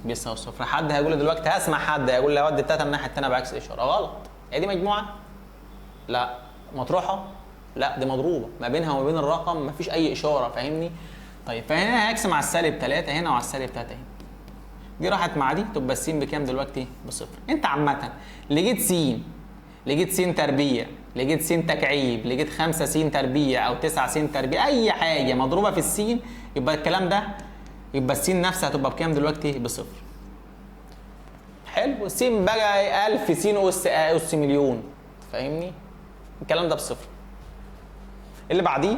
بيساوي صفر. حد هيقول دلوقتي، هسمع حد هيقول لي اودي 3 من الناحية الثانية بعكس الاشارة، غلط. هي دي مجموعة؟ لا. مطروحة؟ لا، دي مضروبة، ما بينها وما بين الرقم مفيش اي اشارة، فاهمني؟ طيب فهنا هقسم على السالب 3 هنا وعلى السالب 3 هنا، دي راحت مع دي، تبقى السين بكام دلوقتي؟ بصفر. انت عامة لقيت س، لقيت س تربيع، لقيت س تكعيب، لقيت 5 س تربيع او 9 س تربيع، اي حاجة مضروبة في السين يبقى الكلام ده، يبقى السين نفسها هتبقى بكام دلوقتي؟ بصفر. حلو. س بقى 1000 س اس مليون، فاهمني؟ الكلام ده بصفر. اللي بعديه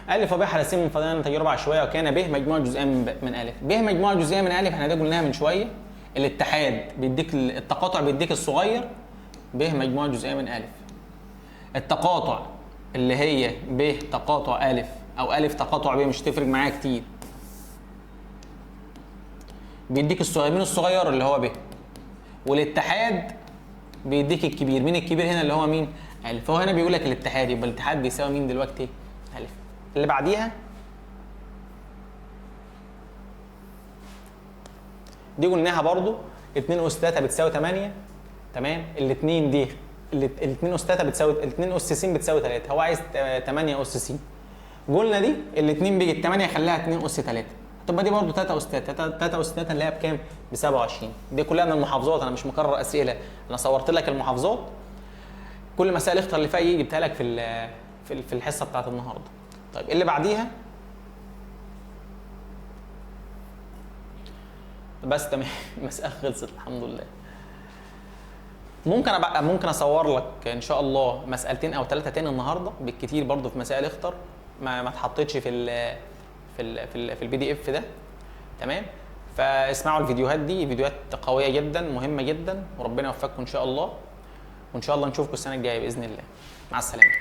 ألف وب حدثين منفردين تجربة عشوائية وكان ب مجموعة جزئية من ألف. ب مجموعة جزئية من ألف، احنا ده قلناها من شوية. الاتحاد بيديك، التقاطع بيديك الصغير، ب مجموعة جزئية من ألف. التقاطع اللي هي ب تقاطع ألف أو ألف تقاطع ب، مش تفرق معايا كتير، بيديك الصغير، مين الصغير؟ اللي هو ب. والاتحاد بيديك الكبير، مين الكبير هنا؟ اللي هو مين؟ ألف. فهو هنا بيقول لك الاتحاد، يبقى الاتحاد بيساوي مين دلوقتي؟ ألف. اللي بعديها دي قلناها برضو، 2 أس 3 بتساوي 8، تمام. الاثنين دي، الاثنين أس 3 بتساوي 2 أس س بتساوي 3، هو عايز 8 أس س. قلنا دي الاثنين بيجي 8 خليها 2 أس 3، تبقى دي برضو 3 أس 3، 3 أس 3 اللي هي بكام؟ ب 27. دي كلها من المحافظات، انا مش مكرر اسئلة، انا صورت لك المحافظات، كل مسائل اختر اللي فيها ايه جبتها لك في الحصة بتاعت النهارده. طيب اللي بعديها بس تمام، المسألة خلصت الحمد لله. ممكن اصور لك ان شاء الله مسألتين او 3 تاني النهارده بالكتير، برضو في مسائل اختر ما اتحطتش في ال في ال في ال في ال PDF ده، تمام. فاسمعوا الفيديوهات دي، فيديوهات قوية جدا مهمة جدا، وربنا يوفقكم ان شاء الله، وان شاء الله نشوفكم السنة الجاية بإذن الله. مع السلامة.